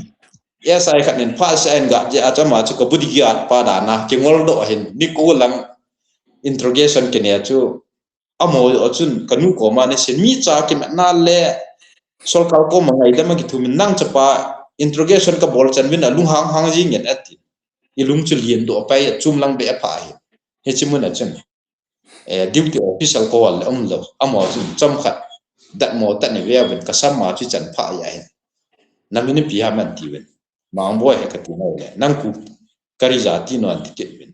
S I khat nin pha sa en ga je a chama chu ka bodyguard pa da na ki ngol do hin. Ni ko lang interrogation kine chu amo yo chun ka nu koma ni sin mi cha ki ma na le sorkar koma ngaidam a ki thu min nang chapa interrogation ka bol chan vin a lung hang hang jing ngen ati. I lung chu lien do pai a chum lang be a pha hi. He chi mun a chun. Eh, duty official ko wal um lo. Amo chun cham khat. Dat mo ta ni ve vin ka sam ma chu chan pha ya hi. Na min pi ha man ti vin. Mang boy he ka ti nai le. Nang ku ka ri jati no an ti kit vin.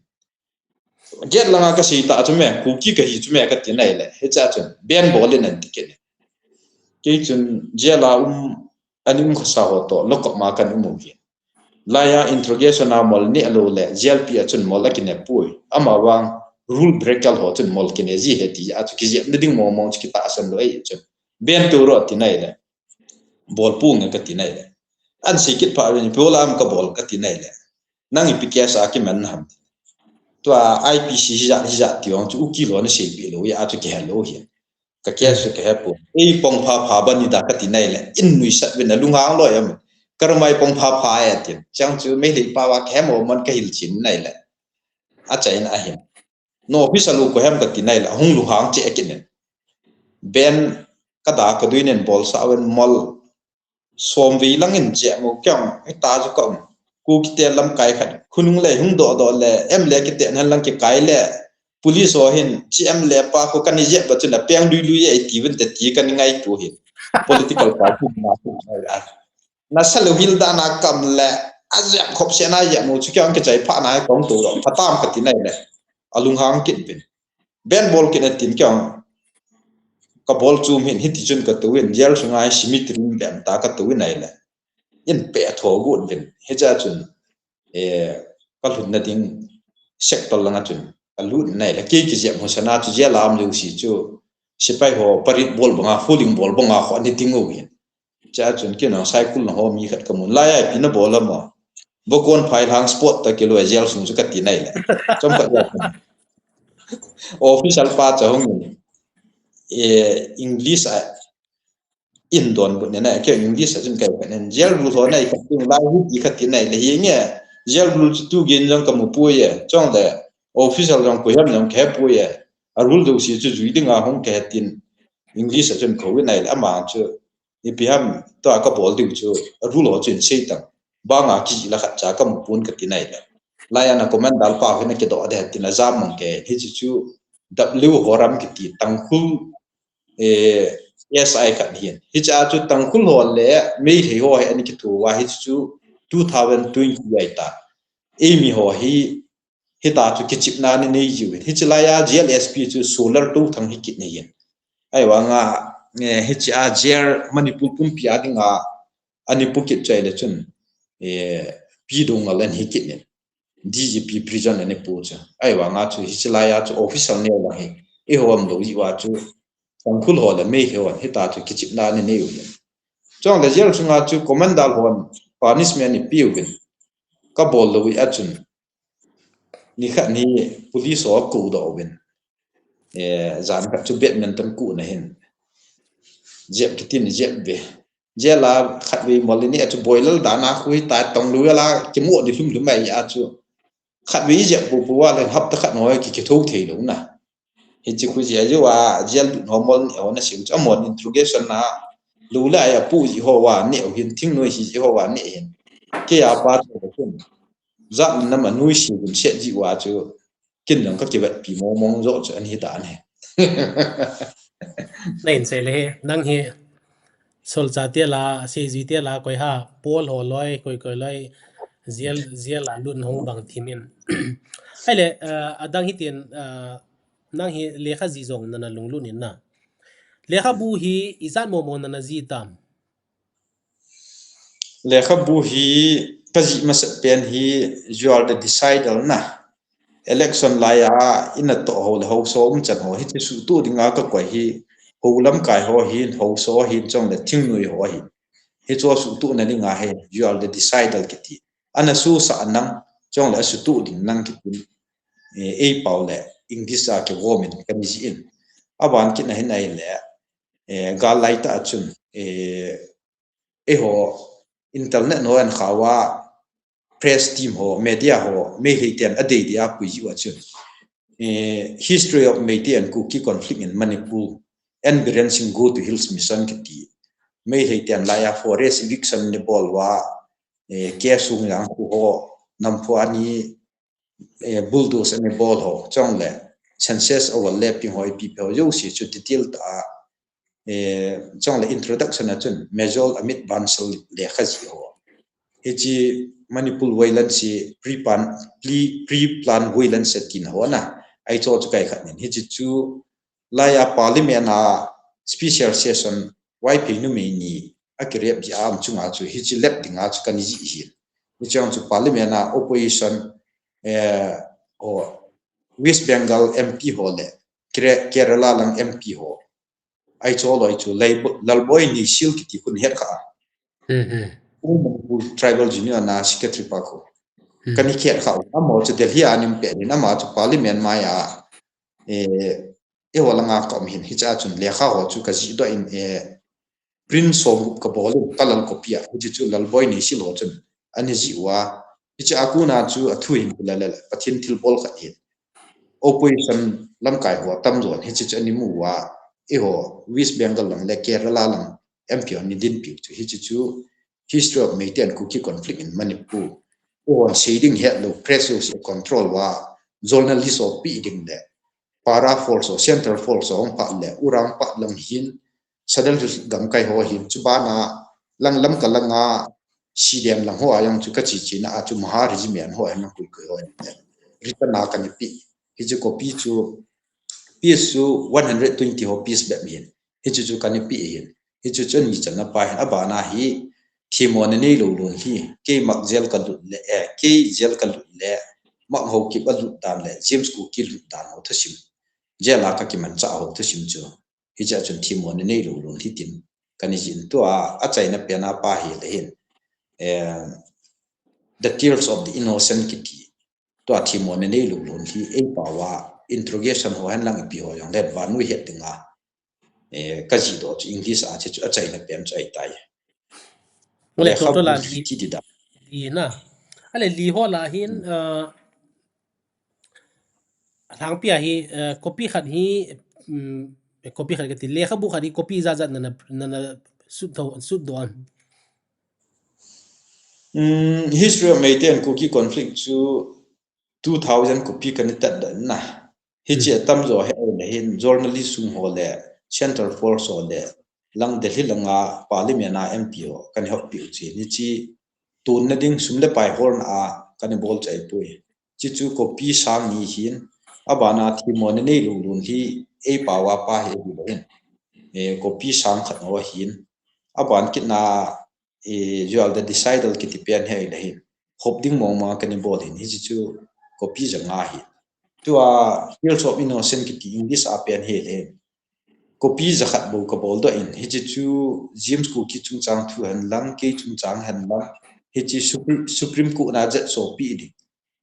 Get langa ka sei ta chu me, Kuki ka hi chu me ka ti nai le. He cha chun, ben bol in an ti kit. Kei chun, jail a um, an um kha sa ho to, lock up ma kan um um hi. Laya interrogation a mol ni alo le, jail pi a chun mol a kine pui. Ama wang, rule breaker ho chun mol kine ji he ti, a chu ki jail ni ding mo mo chu ki ta san lo ei chun. Ben tu ro ti nai le. Bol pu nge ka ti nai le. An sei kit pha rin, pu lam ka bol ka ti nai le. Nang ipi case a ki man ham. Tua I P C hi ja, hi ja ti ong chu u ki lo na sei pi lo, ya chu ki he lo hi. Ka case chu ka he pu. Ei pong pha pha ba ni da ka ti nai le. In nui sat vin a lung hang lo yam. Ka ru mai pong pha pha ya ti. Chang chu me le pa wa ka he mo man ka hil chin nai le. A cha in a hin. No office a lu ko hem ka ti nai le. Hung lu hang che a ki nen. Ben ka da ka dui nen bol sa wen mol. Som vei lang in che mo kyang. Ei ta chu ka um. Ku ki te lam kai khat. Khunung le hung do do le. Em le ki te nan lang ki kai le. police ho hin, C M le pa ko kani jep ba chu na peng lui lui e ti vin te ti kani ngaito hin. Political party na ko. Na sa lo hil da na kam le, a jep khop se na jep mu chu kya ang ke chai pha na ko to ro. Pha tam ka ti nai le. A lung hang kit bin. Ben bol kit na tin kya ang. Ka bol chu min hiti chun ka to win, jail sunga simi trin ben ta ka to win ai le. In pe tho gut bin. He cha chun. E, ka lhunna ding sector langa chun ka lut nai le, kei kijep ho sana chu jail a um leu si chu, sipai ho parit bol banga, foling bol banga ho ni ting u hin. Cha chun kei na cycle na ho mi khat ka mun lai ai pi na bol ama. Bokon phai hang sport ta kilo jail sung chu ka ti nai le. Chom ka ya. Official pa cha hong ni. E, English a in don bu ne na ke English a chun kai ka nen jail rule ho nai ka tin lai hu ti ka ti nai le hi nge jail rule chu tu gen jong ka mu pu ye chong le official jong pu yam jong ke pu ye a rule do si chu jui ding a hong ke tin English a chun ko wi nai le ama chu ni pi ham to ka bol ding chu a rule ho chun sei tang ba nga ki la khat cha ka mu pun ka ti nai le lai ana comment dal pa hina ke do de tin a jam mong ke hi chu chu W ho ram ki ti Tangkhul eh, S I khat hin. Hicha chu Tangkhul ho le Meitei ho hi ani kithu wa hi chu two thousand twenty ai ta. Eimi ho hi, hi ta chu kichipna ni nei jiu. Hichi lai a G L S P chu solar tu thang hi kit ni hin. Ai wa nga, eh, hichi a jail Manipur pumpi a dinga ani pu kit chai le chun, eh, pi dung a len hi kit ni. D G P prison ani pu chu. Ai wa nga chu hichi lai a chu official neo la hi. I ho am lo i wa chu Tangkhul ho le Meitei ho hi ta chu kichipna ni nei u hin. Chong le jail sunga chu commandant ho punishment ni piu hin. Ka bol lo i a chun. Ni khat ni police ho ko do win. Eh, jan khat chu badminton ku na hin. Jep kitin jep ve. Jail a khat ve mol ni a chu boilal da na khu hi ta tong lu la ki mo ni lum lum ai a chu. Khat ve jep pu pu wa le hap ta khat no ki ki tho thei lo na. Hi chi khu jail jo a jail du no mol ni o na siu chu amon interrogation na. Lu la ya pu ji ho wa ni o hin thing noi si ji ho wa ni hin. Ke ya pa chu. Zat na ma nui si gun set ji wa chu. Kin nang ka kibat pi mong mong jo chu an hi dan he. Na in sei le he, nang hi solchah te la, seijui te la, koi ha, pol ho loi, koi koi loi, jail, jail a lut hong bang thim in. Ai le, eh, adang hi tin, eh, nang hi lekha ji jong nana lunglut in na. Lekhabu hi, ijat mo mo nana ji tam. Lekhabu hi ka ji masat pen hi You Are the Decider na. Election lai a ina to ho le ho so um chan ho hi chu su tu dinga ka koi hi ho lamkai ho hin ho so hin chong le thingnui ho hin. Hi chu su tu na dinga he You Are the Decider kiti. Ana su sa nang chong le su tu ding nang kiti. Eh, ei pau le English a ke women kan ji in. Aban kit na hin ai le, eh, gal lai ta chun, eh, eiho internet no an khawa press team ho, media ho, Meitei ten a dei dia pui jiu a chun. Eh, History of Meitei and Kuki Conflict in Manipur, N Biren Singh Go to Hills Mission kiti. Meitei ten lai a forest eviction ni bol wa, eh, ke sung yang khu ho, nam phu ani, eh, bulldoze ani bol ho, chong le, census overlapping ho, ipi pe ho, yo si chu detail ta, eh, chong le introduction a chun, Major Amit Bansal le kha ji ho. Hi chi Manipur violence si pre-plan, pre, pre-plan violence ti na ho na, ai cho chu kai khat nin. Hi chi chu, lai a parliament a special session Vaiphei numei ni a kirep ji am chunga chu hi chi lep dinga chu kan ji hi. Hi chang chu parliament a opposition, eh, o West Bengal M P ho le Kere-, Kerala lang M P ho. Ai cho loi chu Lal-, Lalboi Neishil kiti khun het kha. Hmm, hmm. Tribal Union na secretary pa ko. Hmm. Kan hi het kha. Amo chu Delhi a nim pe ni ama chu parliament mai a. Eh, eiho langa ka um hin, hicha chun lekha ho chu ka ji doh in, eh, print som ka bol in ka lal copy a, hichu chu Lalboi Neishil ho chun ani ji uva, hicha a kona chu a thu hin la la la, Pathen thilbol khat hin. Opposition lamkai ho tam jon, hichu chu ani mu uva, eiho West Bengal lang le Kerala lang M P ho ni din piu chu, hichu chu History of Meitei and Kuki Conflict in Manipur. Eiho sei ding het lo, press ho si control uva, journalist ho pi ding le, Para Falls ho, Central Falls ho hung phat le, Urangpat lang hin, Sadar Hills gamkai ho hin, chubana lang Lamka langa, Sidem lang ho a jong chu kache chena a chu Mahar Regiment ho a jong koi koi ho hin. Return a kana pe. Hichu copy chu, piece chu one hundred twenty ho piece bep hin. Hichu chu kana pe hin. Hichu chu ani channa pa hin, abana hi, themmo nanei lou lon hi, kei Mak jail kalut le, eh, kei jail kalut le, Mak Haokip alut dan le, James Kuki lut dan ho thusim. Jail a kakimanchah ho thusim chu. Hichea chun themmo nanei lou lon hi tin. Kana jih in tua, achaina pen a pa hi le hin. Eh, The Tears of the Innocent kiti. Tua themmo nanei lou lon hi, eipao a, interrogation ho hen lang ipi ho jong le, vannoi het dinga. Eh, kajih doh chu English a che chu achaina pen chu ahitai. Ole, lekhabu total a li, li ti di da. Li na. Ale li ho la hin, uh, lhangpi a hi, uh, copy khat hi, um, copy khat kati, lekhabu khat hi copy ijat jat nana, nana sut doh, sut doh am? Um, History of Meitei and Kuki Conflict chu two thousand copy kana tat dan na. Hiche atamjo hi ahile hin journalist sung ho le, Central Force ho le, lang Delhi langa Parliament a M P ho kana hoppi u chu. Hiche tonna ding sum le pai holna a kana bol chai poi. Hiche chu copy sang ni hin, abana themmo nanei lou lon hi eipao a pa hi ahi le hin. Eh, copy sang khat ho hin. Aban kitna, eh, Joel the Decider kiti pen hi ahile hin. Hop ding mong mong kana bol hin, hiche chu copy ja nga hi. Tua Tears of Innocent kiti English a pen hi le hin. Copy ja khat bou kabol doh in, hiche chu James Kuki chungchang thu hen lang, kei chungchang hen lang, hiche Supre-, Supreme Court na judge sopi ding.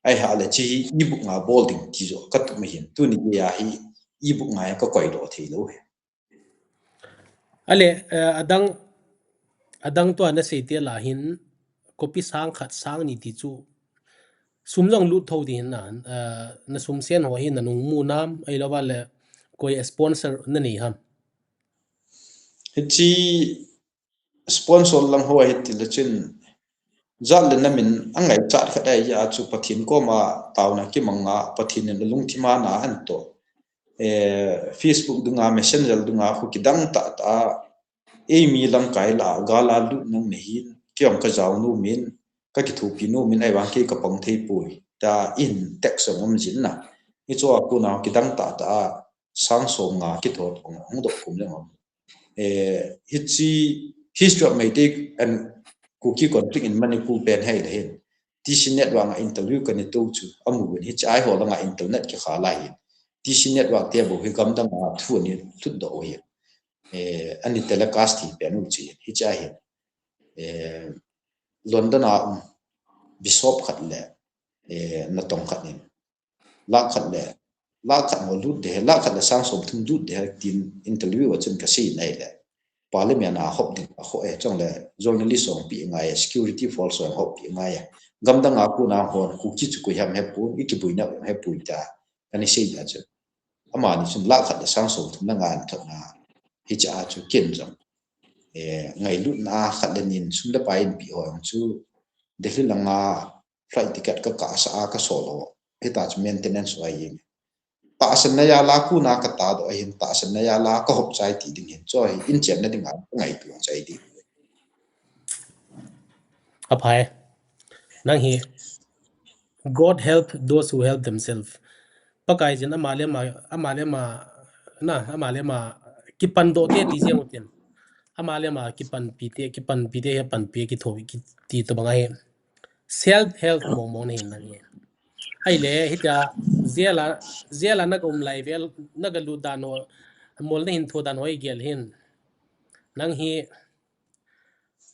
Ahile hiche hi e-book nga bol ding ti jo katup ma hin, tuni gei a hi e-book nga kakoi doh thei lou hi. Ale, eh, adang, adang tua nasei te la hin, copy sang khat sang ni ti chu, sum jong lut tho ti hin na, eh, nasum sen ho hi nanung mu nam, ahilou vale, koi sponsor nanei ham? Hiche sponsor lang ho hi ti le chun, jat le nam in angaichat khat ahi a chu Pathen koma taona kimanga, Pathen in alungthim a na ahin toh. Eh, Facebook dunga, Messenger dunga, khu kidang tah tah a, eimi lamkai la, gal a lut nung nahin, kei jong kajao nom in, kakithopi nom in, ahivang kei kapang thei poi, tin text jong um jin na. Hiche a kona kidang tah tah a, sang som nga kithot hung doh kum le ngom. Eh, hiche History of Meitei and Kuki Conflict in Manipur pen hi le hin. T C Network a interview kana tou chu, amu uvin hiche a ho langa internet kikhal a hin. T C Network te bou hi gamdang a thu ana lhut doh u hin. Eh, ana telecast hi pen u chu hin. Hiche a hin. Eh, London a um Bishop khat le, eh, natong khat in. Lakh khat le, lakh khat ho lut de, lakh khat le sang som thum lut de, tin interview a chun kasei nai le. Parliament a hop ding a ho e chong le, journalist hung pi ngai, security force hung hop pi ngai. Gamdang a kona hon, Kuki chu koi ham hepon, i kibuina hepon ta, kana sei na chu. Amani chun lakh khat le sang som thum na nga an thot na, hiche a chu ken jong. Eh, ngailutna khat le nin sum le pai in pi ho jong chu, Delhi langa flight ticket kakah sa a kasol ho. Hita chu maintenance ho ahi. Tahsanna jal a kona kata doh ahin, tahsanna jal a kahop chai ti ding hin. Chu hi in chenna dinga ngaito chai ding. Aphai. Nang hi, God help those who help themselves. Pakai jin ama le ama, ama le ama, na, ama le ama, kipan doh te ti jeng u tin. Ama le ama kipanpi te, kipanpi te, he panpi, kitho, ki, ti tobang ahi. Self help mong mong nahin nang hi. Ahile, hitia, jail a, jail a naga um lai vel, naga lut dan ho, mol nahin tho dan ho igel hin. Nang hi,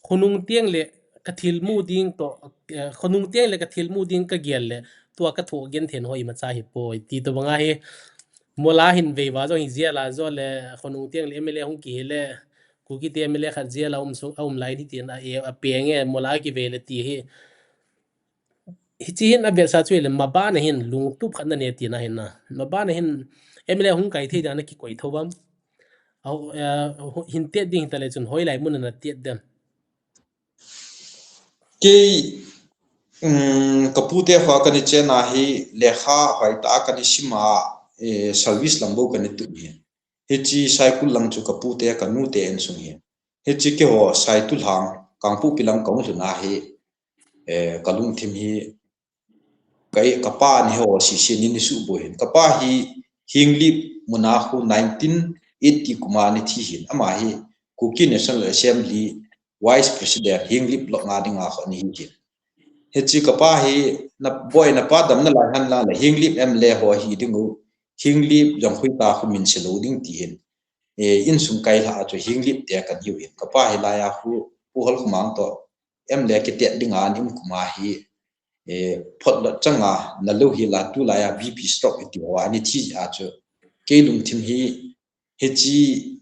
khonung teng le kathil mu ding toh, eh, khonung teng le kathil mu ding kagel le, tua kathoh genthei ho imacha hipoi, ti tobang ahi. Mol a hin vei va jong hi jail a jong le, khonung teng le M L A hung kihi le, Kuki te M L A khat jail a um sung, a um lai ni tin a, e, apeng e, mol a kivei le ti hi. Hiche hin avetsah chu le, mabana hin lungtup khat nanei tina hin na. Mabana hin M L A hung kai thei dan a kikoi tho vam. Aho, eh, hin tet ding hita le chun hoilai mun a natet dem? Kei, um, kapute ho kana chena hi lekha hoitah a kana sima, eh, service lang bou kana tum hi. Hiche Saikul lang chu kapu te, kanu te insung hi. Hiche keiho Saitu lang, Kangpokpi lang kahung lhun a hi, eh, kalungthim hi, kai, kapa ni ho sisi ni ni su bou hin. Kapa hi Henglep mun a khu nineteen eighty kum a ana thi hin. Ama hi Kuki National Assembly Vice President Henglep lok nga dinga khu ana hi hin. Hiche kapa hi na boi napa damna lai hen lang le Henglep M L A ho hi ding u, Henglep jong khu ta khu min se lou ding ti hin. Eh, insung kai lha chu Henglep te kana hiu hin. Kapa hi laiya khu Pu Holkhomang to M L A kiti dinga ana um kum a hi, eh, photlot changa na lou hi la tulaiya B P stroke ti ho a ana thi a chu. Kei lungthim hi, hiche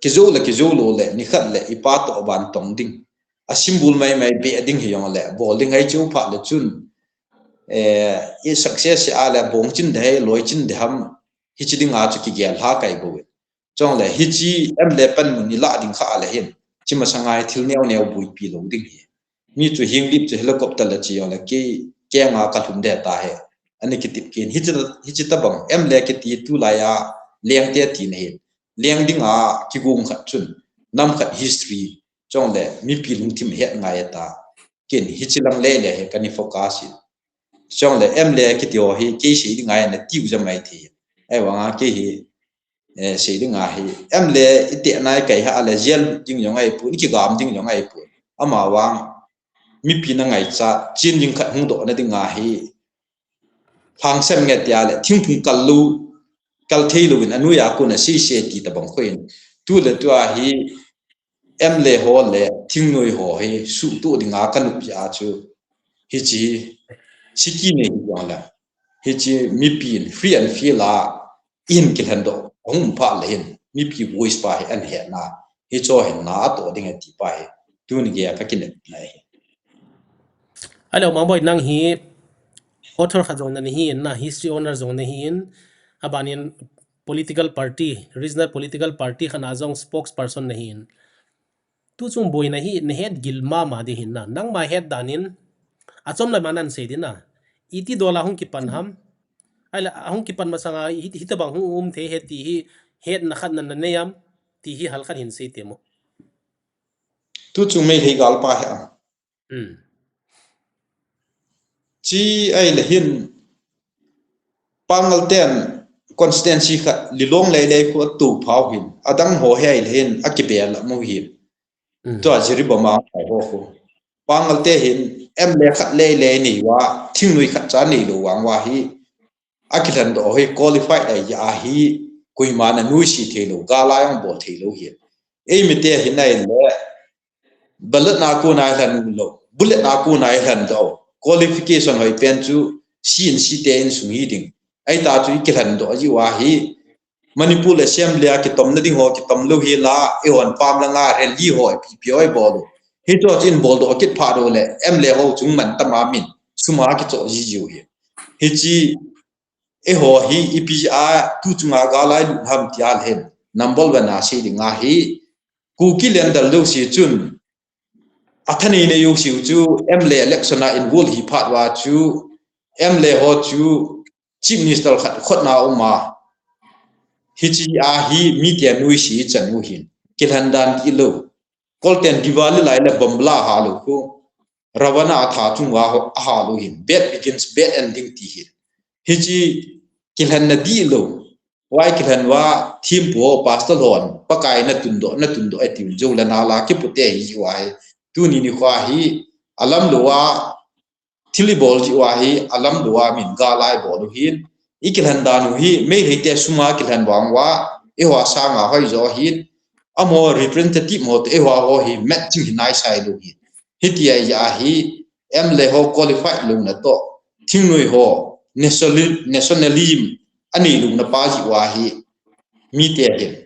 kijou le kijou lou le, nikhat le ipa to aban tong ding. A symbol mai mai be ding hi jong le, bol ding ahi chu phat le chun, eh, i success a le bong chin de, loi chin de ham, hiche dinga chu kigel lha kai bou. Chule, hiche M L A panmun ilah ding kha le hin, hiche masanga hi thil neo neo buipi lou ding hi. Mi chu Henglep chu helicopter le che jong le kei, kei nga kalhun de ta hi. Ana kitip kin, hiche, hiche tabang M L A kiti tulaiya leng te tina hi. Leng dinga kigong khat chun, nam khat history, chule mipi lungthim het ngai ta. Kin hiche lang le le hi kana focus hi. Chule M L A kiti ho hi kei sei ding ngai na tiu jam mai thi. Ahivanga kei hi, eh, sei ding ahi. M L A ite nai kai ha le jail ding jong ahi pon, kigam ding jong ahi pon. Ama vang mipi na ngaicha, chin ding khat hung doh na ding ahi. Lhangsem nge tia le, thingphung kal lou, kal thei lou in, anoi a kon a sei sei ti tabang khu in. Tu le tua hi, M L A ho le thingnoi ho hi suhtuh dinga ka nop jeh a chu hiche hi siki nei hi jong le hiche mipi in free and fair a ihin kilhen doh ahung phat le hin mipi voice pa hi ahin hetna hi chu hinna atoh ding ahi ti pa hi tuni geiya ka kinepna ahi. Hello, Mangboi, nang hi author khat jong nahi in, na history owner jong nahi in, abanin political party, regional political party khat a jong spokesperson nahi in. Tu chung boina hi nahet gil mama ding ahin na. Nangma het dan in, achom le manan sei ding na. Iti dol a hung kipan ham. Ahile, ahung kipan masanga, hi, hitabang hung um thei ahi ti hi, hetna khat na nanei am, ti hi halkhat hin sei temo. Tu chung Meitei gal pa hi am. Hmm. Chi ahile hin Pangal ten constituency khat Lilong Leilei khu atu phau hin adang ho hi ahile hin akibel amu hin. Hmm. Tua Jiribam a ho khu. Pangal te hin M L A khat Leilei nei uva thingnoi khat cha neilou vang uva hi akilhen doh hi qualified ahi ahi koima na nuisat theilou, gal a jong bol theilou hi. Eimi te hin ahile, ballot na kon a ilhen lou, bullet na kon a ilhen lou, qualification hoi pen chu C N C te insung hi ding. Ahita chu ikilhen doh jiu ahi, Manipur Assembly a kitomna ding ho kitom lou hi la, ihon pam langa rally ho ipi ipi hoi bol u. Hichu chu in bol doh kit phat u le, M L A ho chung man tama min, sum a kicho jiu hi. Hichi, eiho hi ipi a tu chunga gal a ilut ham tia leh number one a sei ding ahi. Kuki lendal jouse chun athanei nei jouse chu M L A election a involve hi phat uva chu M L A ho chu Chief Minister khat khut na um a. Hichi a hi mite nuisat chan u hin. Kilhen dan kit lou. Kolten Diwali lai le bomb la hal u khu. Ravana a tha chung uva ho, ahal u hin. Bad begins, bad ending ti hin. Hichi kilhen na dih lou. Huai kilhen uva thempu ho pastor hon, Pakai na tundoh, na tundoh, ati u jou le na la kipu te hi uva hi. Tuni nikho hi, alam lou a, thil ibol jiu ahi, alam lou a min gal a ibol u hin. Ikilhen dan u hi, Meitei te sum a kilhen vang uva, eiho sanga hoi jo hin. Amaho representative ho te eiho ho hi, matching hi nai sai lou hin. Hiti ahi a hi, M L A ho qualified louna toh, thingnoi ho, nationali-, nationalism, anei louna pa jiu ahi, mite hin.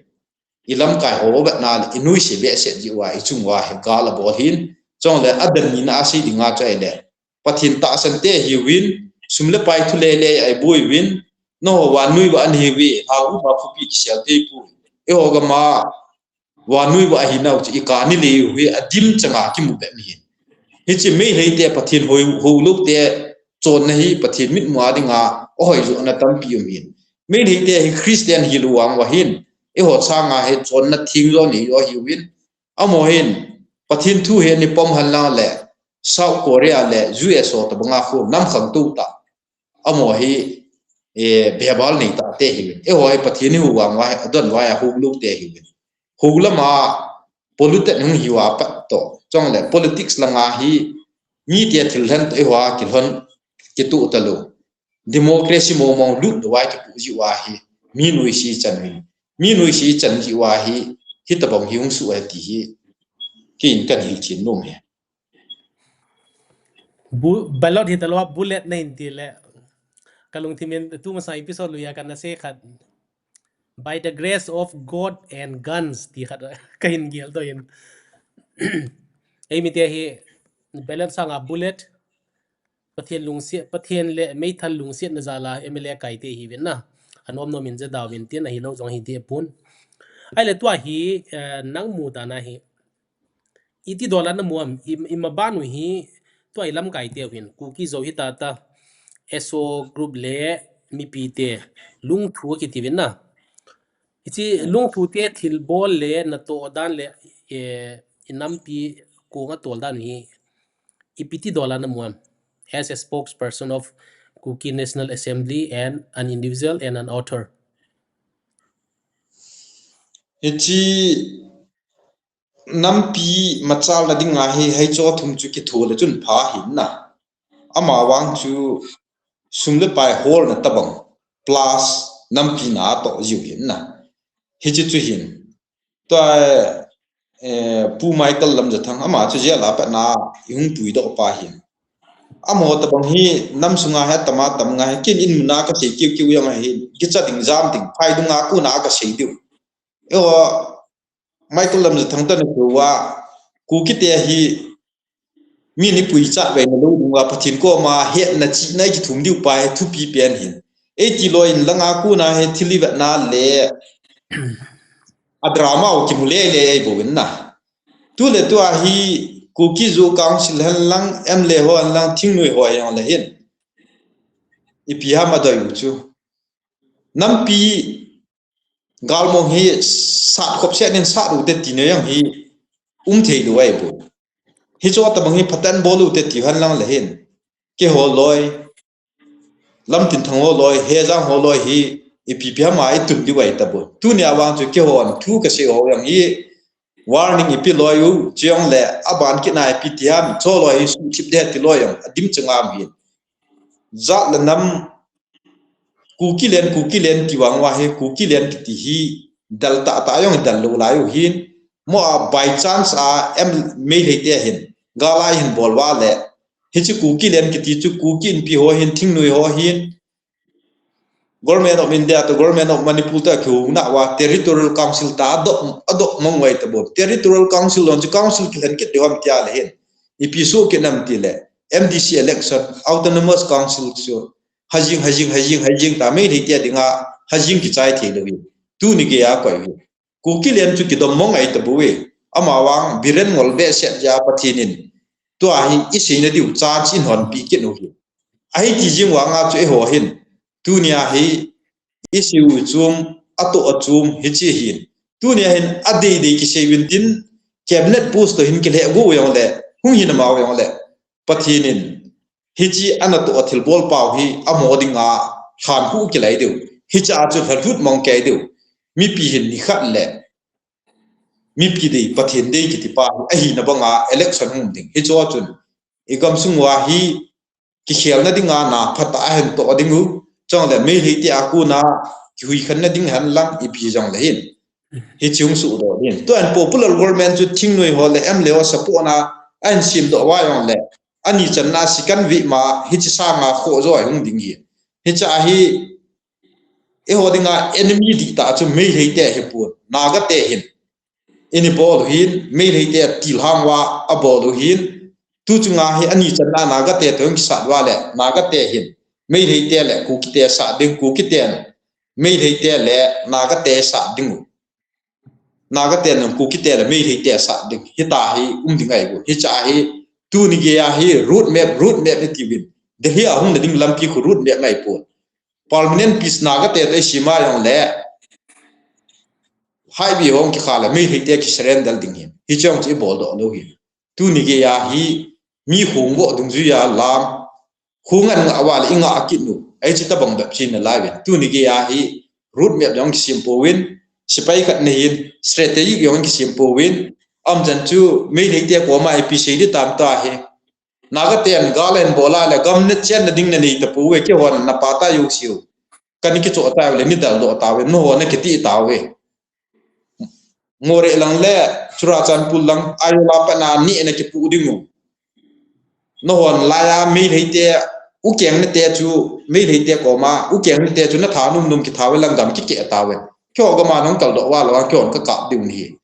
Ilamkai ho vetna le, inuisat behseh jiu a, ichung uva hi gal abol hin, chule adan nina a sei ding a chu ahile. Pathen tahsan te hiuvin, sum le pai thu lele a iboi uvin, nangho vannoi uva nahiuve, ha u ma phupi kisel tei poi. Eiho gam a, vannoi uva ahinau chu ikah ni le u hi adim changa kimu be mi hin. Hichi Meitei te Pathen hou, hou lou te chonna hi Pathen mitmu a dinga, ahoi jo na tampi um hin. Meitei te hi Christian hilou vang uva hin, eiho sanga hi chonna theng jo nei jo hiuvin. Amaho hin, Pathen thu hi ana pom henlang le, South Korea le U S ho tobanga khu nam khangtou tah. Amaho hi, eh, bebal nei tah te hiuvin. Eiho hi Pathen ihuh vang uva, adon uva, ahung lou te hiuvin. Hou lama polluted hung hiuva pat toh. Chule politics langa hi, mite thil lhen toh eiho kilhon kitoh talou. Democracy mong mong lut lou vai kipu jiu ahi. Mi noise chan hi. Mi noise chan jiu ahi. Hitobang hi hung soh e ti hi. Keiin kahin hilchen nom e. Bu-, ballot hitalou a bullet nahin ti le. Kalungthim in tu masa episode lui a kana sei khat. By the grace of God and guns ti khat kahin gel doh in. Eimite hi ballot sanga bullet, Pathen lungset, Pathen le meithal lungsetna jal a M L A kai te hiuvin na. Anom nom in jadauvin tin ahilou jong hi dehpon. Ahile tua hi, eh, nang mu dan a hi. Iti dola namu am, i, imaban u hi, tua ilamkai teu hin, Kuki Zo hita ta, S O group le mipi te, lungthu kiti uvin na. Hiche lungthu te thilbol le natoh dan le, eh, inampi konga tol dan u hi, ipi ti dola namu am, as a spokesperson of Kuki National Assembly and an individual and an author. Hiche nampi machalna dinga hi, hicho thum chu kitho le chun pha hin na. Amavang chu sum le pai holna tobang plus nampi natoh jiu hin na. Hiche chu hin. Tua, eh, Pu Michael Lamjathang, ama chu jail a patna ihung puidoh pa hin. Amaho tobang hi nam sunga hi atam atam nga hi, keiin in muna kasei kiu kiu jong ahin, kicha ding jam ding, phai dunga kona kasei diu. Eiho, Michael Lamjathang tani tua, Kuki te hi, mi ni pui chat vei na lou dunga Pathen koma hetna chihna kithum diu pa hi thupi pen hin. Eiti loi in langa kona hi thil ivetna le a drama u kimu lele eibouvin na. Tule tua hi Kuki Zo Council henlang, M L A ho henlang, thingnoi ho henlang le hin. Ipi ham adoi u chu. Nampi galmong hi sat khop se nin sat u te ti ne jong hi um thei lou ahi bou. Hicho tobang hi phatan bol u te ti henlang le hin. Keiho loi, Lamtinthang ho loi, Hejang ho loi hi ipi pi hama itun diu ahi tabou. Tunia vang chu keihon thu kasei ho jong hi warning ipi loi u, chujongle aban kit na ipi ti ham, cho loi hi suhthip de ti loi jong adim chang am hin. Jat le nam Kuki len, Kuki len ti vang uva hi, Kuki len kiti hi dal tah tah jong dal lou lai u hin. Mo a by chance a M, Meitei te hin, gal a hin bol uva le. Hiche Kuki len kiti chu Kuki Inpi ho hin, thingnoi ho hin. Government of India to Government of Manipur to kihou na uva Territorial Council ta adoh, adoh mong uva tabou. Territorial Council lon chu council kilen kit diu ham tia le hin. Ipi suh kit nam ti le. M D C election, Autonomous Council chu. Hajing, hajing, hajing, hajing ta Meitei te dinga, hajing kichai thei lou hi. Tuni geiya koi hi. Kuki len chu kidom mong ahi tabou e. Amavang Biren ngol behseh jeh a Pathen in. Tua hi iseina diu chance in hon pi kit u hi. Ahi ti jing vanga chu eiho hin. Tunia hi isei u chom, atoh a chom, hiche hin. Tunia hin adei dei kisei uvin tin, cabinet post to hin kile gu jongle, hung hin amau jongle. Pathen in, hiche anatoh a thilbol pau hi, amaho dinga lhankhuh kilai diu. Hiche a chu lhalhut mong kei diu. Mipi hin nikhat le. Mipi dei, Pathen dei kiti pa hi, ahina banga election hung ding. Hicho chun, igamsung uva hi, kikhelna dinga na phat a ahin toh ding u. Chule Meitei te a kona, kihui khenna ding henlang, ipi jongle hin. Hiche hung suhdoh ding. Tua hin popular government chu thingnoi ho le M L A ho support na ahin semdoh uva jongle. Ani channa second week ma hiche sanga khoh jo a hung ding hi. Hiche a hi eiho dinga enemy dihtah chu Meitei te hi pon. Naga te hin. Ini bol u hin, Meitei te tilhang uva abol u hin. Tu chunga hi ani channa Naga te to hung kisat uva le. Naga te hin. Meitei te le Kuki te sat ding, Kuki ten. Meitei te le Naga te sat ding u. Naga ten jong Kuki te le Meitei te sat ding. Hita hi um ding ahi bou. Hiche a hi tuni geiya hi road map, road map iti uvin. Delhi a hung na ding lampi khu road map ahi bou. Permanent peace Naga te toh i sem a jong le, Haibi hung kikha le Meitei te ki surrender ding hi. Hiche jong chu i bol doh lou hi. Tuni geiya hi mi hung go dungjuiya lam, hung an ngah uva le i ngah kit u. Hiche tabang bep chu hi nalai uvin. Tuni geiya hi road map jong kisem pouvin, sepai khat na hin, strategy jong kisem pouvin, aum chan chu Meitei te koma ipi sei ding tam ta hi. Naga ten gal ahin bol a le gam na chenna ding nanei tapouve, keihon napa tah jouse u. Kana kichoh tauve le, nadaldoh tauve, nangho na kiti tauve. Moreh lang le Churachandpur lang, Ayola pat na ni na kipu ding u. Nangho laiya Meitei te, ukeng na te chu, Meitei te koma, ukeng na te chu natha num num kitha uve lang gam kikeh tauve. Keiho gam a nahung kaldoh uva lou a, keihon kakap diu nahi.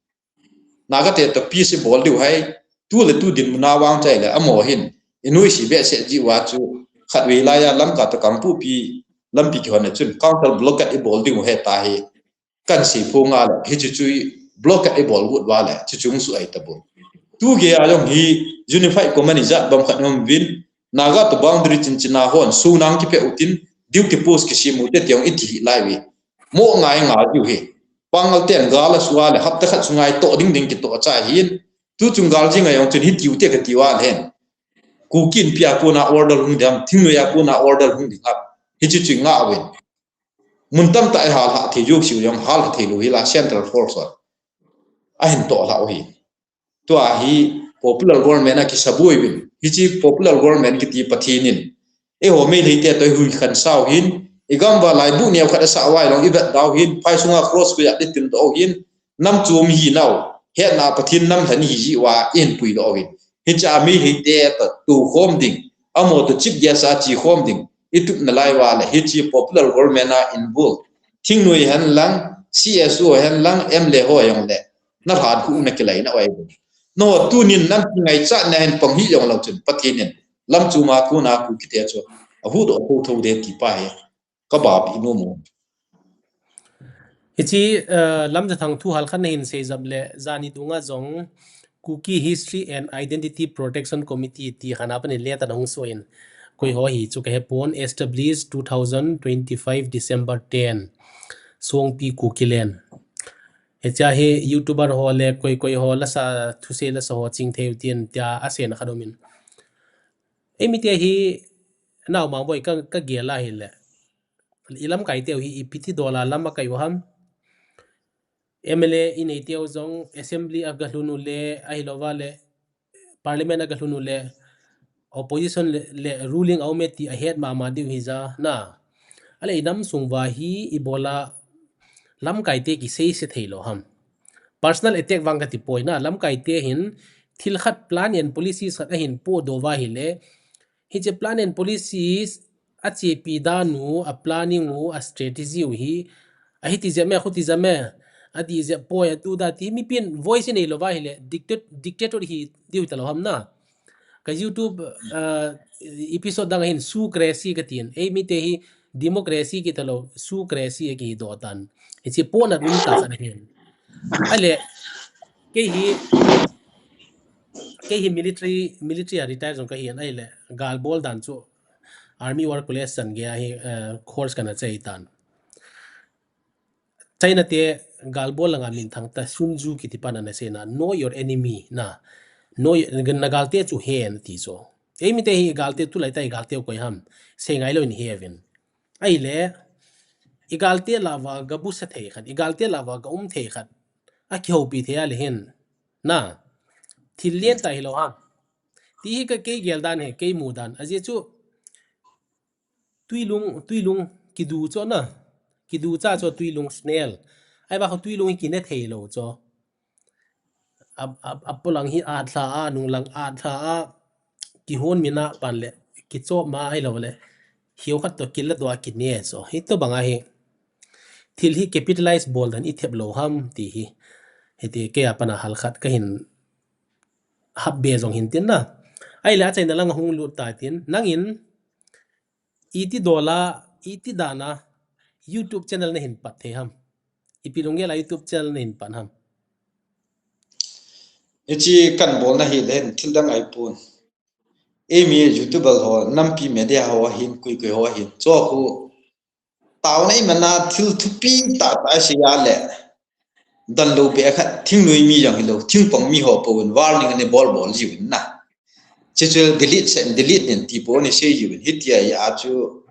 Naga te toh peace i bol diu ahi, tu le tu dinmun a vang chai le, amaho hin i nuisat behseh jeh uva chu, khatvei laiya Lamka toh Kangpokpi lampi kihonna chun counter blockade i bol diu ahi tia hi, kana sei phong a le, hichu chu i blockade i bol got uva le, chuchu hung soh ahi tapoi. Tu geiya jong hi Unified Command ijat bang khat i um uvin, Naga toh boundary chin chin a hon, sunang kipeh utin, duty post kisem ute ti jong i ti hih lai uve. Mo ngai ngai diu ahi. Pangal ten gal asu a le hapta khat sunga i toh ding ding kitoh chai ahin. Tu chung gal jing a jong chun hiti ute kati uva le hen, Kuki Inpi a kona order hung ding ham, thingnoi a kona order hung ding ham, hichu chu i ngah uvin. Mun tamtah i hal hah thei jouse u jong hal hah thei lou hi la, Central Force hon ahin toh lhah u ahi. Tua hi popular government a kisaboi uvin. Hiche popular government kiti Pathen in, eiho Meitei te toh i hui khansa u ahin, i gam uva laibu neo khat asah uva ahilou le i vet da u ahin, phai sunga cross koi a i tin doh u ahin, nam chom i hinau, hetna Pathen nam lhen i hi jeh uva i hin puidoh u ahin. Hiche a Meitei te toh tou khom ding, amaho toh chief guest a che khom ding i tup nalai uva le, hiche popular government a involve, thingnoi hen lang, C S O hen lang, M L A ho jong le, na lhan khu na kilai na uve. Nangho tunin nampi ngaichat na hin pang hih jong lou chun, Pathen in lam chom a kona Kuki te chu ahuhdoh thotho ding ti pa hi ka bapi nom u. Hiche, eh, Lamjathang thu hal khat na hin sei jep le, jani dunga jong Kuki History and Identity Protection Committee ti khat a pat in letter ahung soh in, koi ho hi chu ka he pon, established two thousand twenty-five December ten, Songpi Kukiland. Hiche a hi YouTuber ho le koi koi ho lasa, thusei lasa ho ching thei u tin tia asei na khat um in. Eimi te hi nao mang boi ka, ka gel a hile, i lamkai teu hi ipi ti dol a lam akai u ham? M L A i nei teu jong assembly a ga lhun u le, ahilou va le parliament a ga lhun u le, opposition le, le ruling a um e ti ahet mama diu hi ja na. Ale i nam sung uva hi ibola lamkai te kisei se thei lou ham? Personal attack vang ka ti poi na, lamkai te hin thil khat plan and policies khat ahin podoh uva hile, hiche plan and policies a chepi dan u, a planning u, a strategy u hi, a hiti jep me, a khuti jep me, a ti jep poi, a tu da ti, mipin voice i nei lou uva hile, dictat-, dictator hi diu ta lou ham na. Ka YouTube, uh, episode dang a hin socracy ka tin. Eimi te hi democracy kiti lou, socracy a kidoh tan. Hiche pona um ta khat ahin. Ale, kei hi, kei hi military, military a retire jong ka hin, ahile, gal bol dan chu Army War College chan gei a hi, uh, course kana chai tan. China te gal bol langa minthang ta Sun Tzu kiti pan ana sei na, "Know your enemy," na. Know your, na gal te chu he na ti chu. Eimi te hi gal te tulai ta i gal te koi ham, sei ngai lou in he uvin. Ahile, i gal te lah uva ga bu sa thei khat, i gal te lah uva ga um thei khat, a kihoupi thei a le hin. Na, thil lien ta hi lou ham? Ti hi ka kei gel dan hi, kei mu dan. Ajeh chu, tuilung, tuilung, kidu chu na. Kidu cha chu tuilung snail. Ahivang kho tuilung hi kine thei lou chu. A, a, a polang hi a thla a, nunglang a thla a, kihon mina pan le, kichop ma ahilou le, hiu khat toh kila doh a kine chu. Hitobang a hi, thil hi capitalize bol dan i thep lou ham ti hi. Hiti kei a pana hal khat ka hin hap be jong hin tin na. Ahile achaina lang a hung lut ta tin, nangin, iti dol a, iti dan a YouTube channel na hin pat thei ham? Ipi lunggel a YouTube channel na hin pat ham? Hiche kan bolna hi le hin thil dang ahi pon. Eimi YouTuber ho, nampi media ho ahin, koi koi ho ahin, chu khu Taona iman a thil thupi tah tah asei a le, dan lou beh khat, thingnoi mi jong hilou, thingpang mi ho pouvin warning ana bol bol jiuvin na. Chuchu delete seh in, delete in ti po ana sei jiuvin. Hitia hi a chu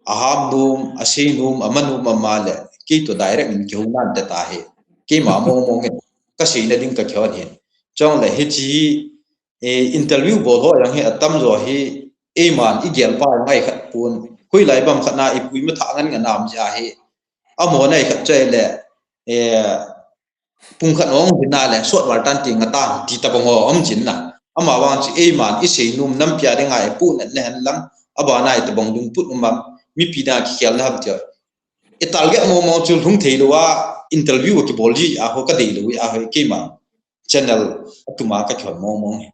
aham nom, asei nom, ama nom ama le, kei toh direct in kihou nante tahi. Keima mong mong in kaseina ding kakihon ahin. Chule hiche hi, eh, interview bol ho jong hi atamjo hi, eiman igel pa ngai khat pon. Hoilai bang khat na ipuima thah ngan ngan am jeh ahi. Amaho nai khat chu ahile, eh, pung khat ong hin a le, sot val tan ti nga ta, ti tabang ho um jin na. Amavang chu eiman isei nom nampi a dinga ipu nat na hen lang, abana itabang lungput um am, mipi dinga kikhelna ham ti. I target mong mong chu lhung thei lou a, interview kibol ji a ho kadei lou a ho keima channel atuma kakihon mong mong hi.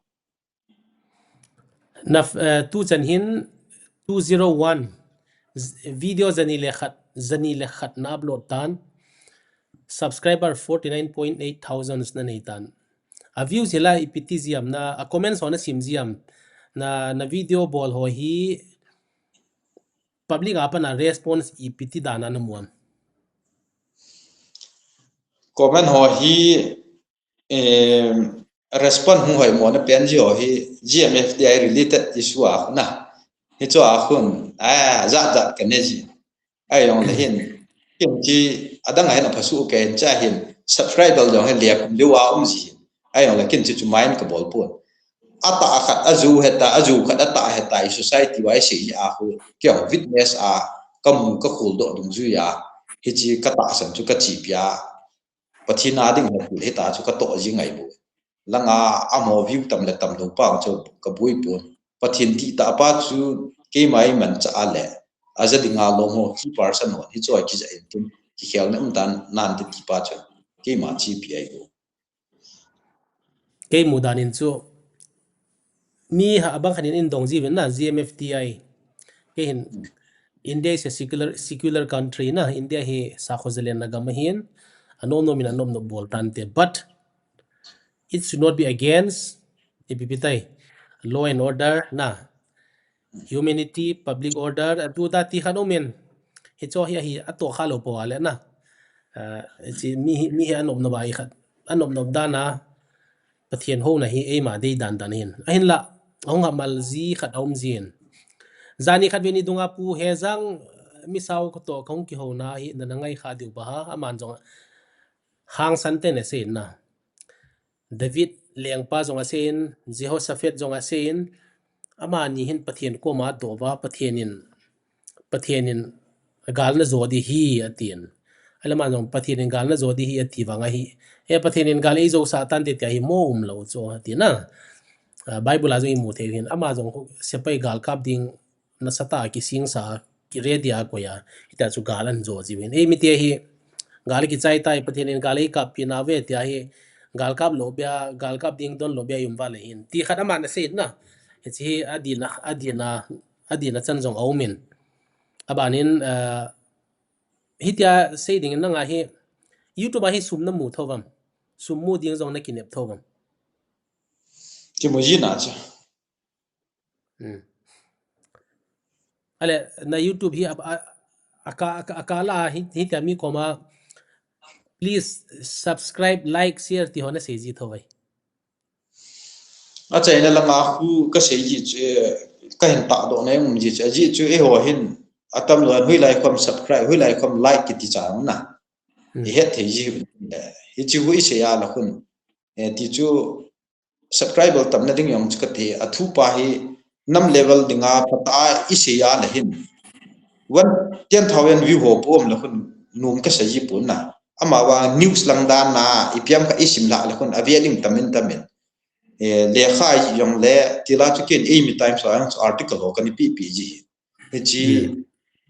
Na, eh, tuchan hin two zero one, z-, video jani le khat, jani le khat na upload tan, subscriber forty nine point eight thousand na nei tan. A views hi la ipi ti jiam na, a comments ho na sim jiam na, na video bol ho hi public a pat na response ipi ti dan a na mu am? Comment ho hi, em, respond hung hoi mo na pen ji ho hi G M F D I related issue a khu na. Hichu a khun, a, jat jat ka nei ji. Ahijongle hin, ken chu adang a hin aphasu kei in, cha hin, subscriber jong hin le kum lou a um ji hin. Ahijongle ken chu chu mind kabol pon. Atah khat, aju heta, aju khat, atah heta, i society uva isei a khu, kei jong witness a, kamu kakhol doh dungjui a, hiche katahsan chu kachepi a, Pathen a ding hepul hita chu katoh ji ngai bou. Langa amaho view tam le tam lou pa chu kaboi pon. Pathen dihtah pa chu keima imanchah a le, aja dinga lom ho, key person ho, hichu a kija in tin, kikhelna um tan nante ti pa chu, keima chepi ahi bou. Kei mudan in chu, mi ha abang khat in eidong jiuvin na, G M F D I. Kei hin, India is a secular, secular country na, India hi sakho jalenna gam ahin, anom nom in anom nom bol tante. But it should not be against, ipi pi tai, law and order na, humanity, public order, atu ta ti khat um in. Hichu hi ahi, atoh kha lou pou a le na. Ah, hiche mi hi, mi hi anop nop a hi khat, anop nop dan a, Pathen houna hi eima dei dan dan hin. Ahinla, ahung hamal ji khat aum jin. Jani khat veni dunga Pu Hejang, Misao katoh kahung kihouna hi, nana ngai kha diu ba ha, aman jong hangsan tah in asei in na. David lengpa jong asei in, Jehoshaphat jong asei in, amani hin Pathen koma adoh uva, Pathen in, Pathen in gal najo ding ahi, atin. Ahile ama jong Pathen in gal najo ding ahi, ati vang ahi. E, Pathen in gal eijosah tante tia hi mo umlou chu, ati na. Ah, Bible a jong imu thei hin, ama jong sepai gal kap ding nasatah a kisingsa, ki ready a koi a, hitia chu gal ahin jo jiuvin. Eimite hi, gal kichai tai, Pathen in gal eikappi nauve tia hi, gal kap lou beh a, gal kap ding don lou beh a i um uva le hin. Ti khat aman asei in na. Hiche hi adihna, adihna, adihna chan jong aum in. Aban in, ah, hitia sei ding in nanga hi, YouTube a hi sum namu thou vam. Sum mu ding jong nakinep thou vam. Kimu ji na chu. Hmm. Ahile, na YouTube hi a, a, aka, aka, aka la hi, hitia mi koma, please subscribe, like, share ti ho nasei ji thou vai. Achaina langa khu kasei ji chu, eh, kahin tahdoh na um ji chu, ajeh chu eiho hin, atam lou, hoilai khom subscribe, hoilai khom like kiti cha na. Hmm. Ihet thei ji le. Hiche khu isei a la khun. Eh, ti chu, subscriber tamna ding jong chu kati, athupa hi nam level dinga phatah a isei a le hin. One, ten thousand view ho po um le khun nom kasei ji pon na. Amavang news lang dan na, ipi ham khat isim lah le khun, ave ding tam in tam in. Eh, lekha jongle, tila chu ken Eimi Times a jong chu article ho kana pipi ji. Hiche,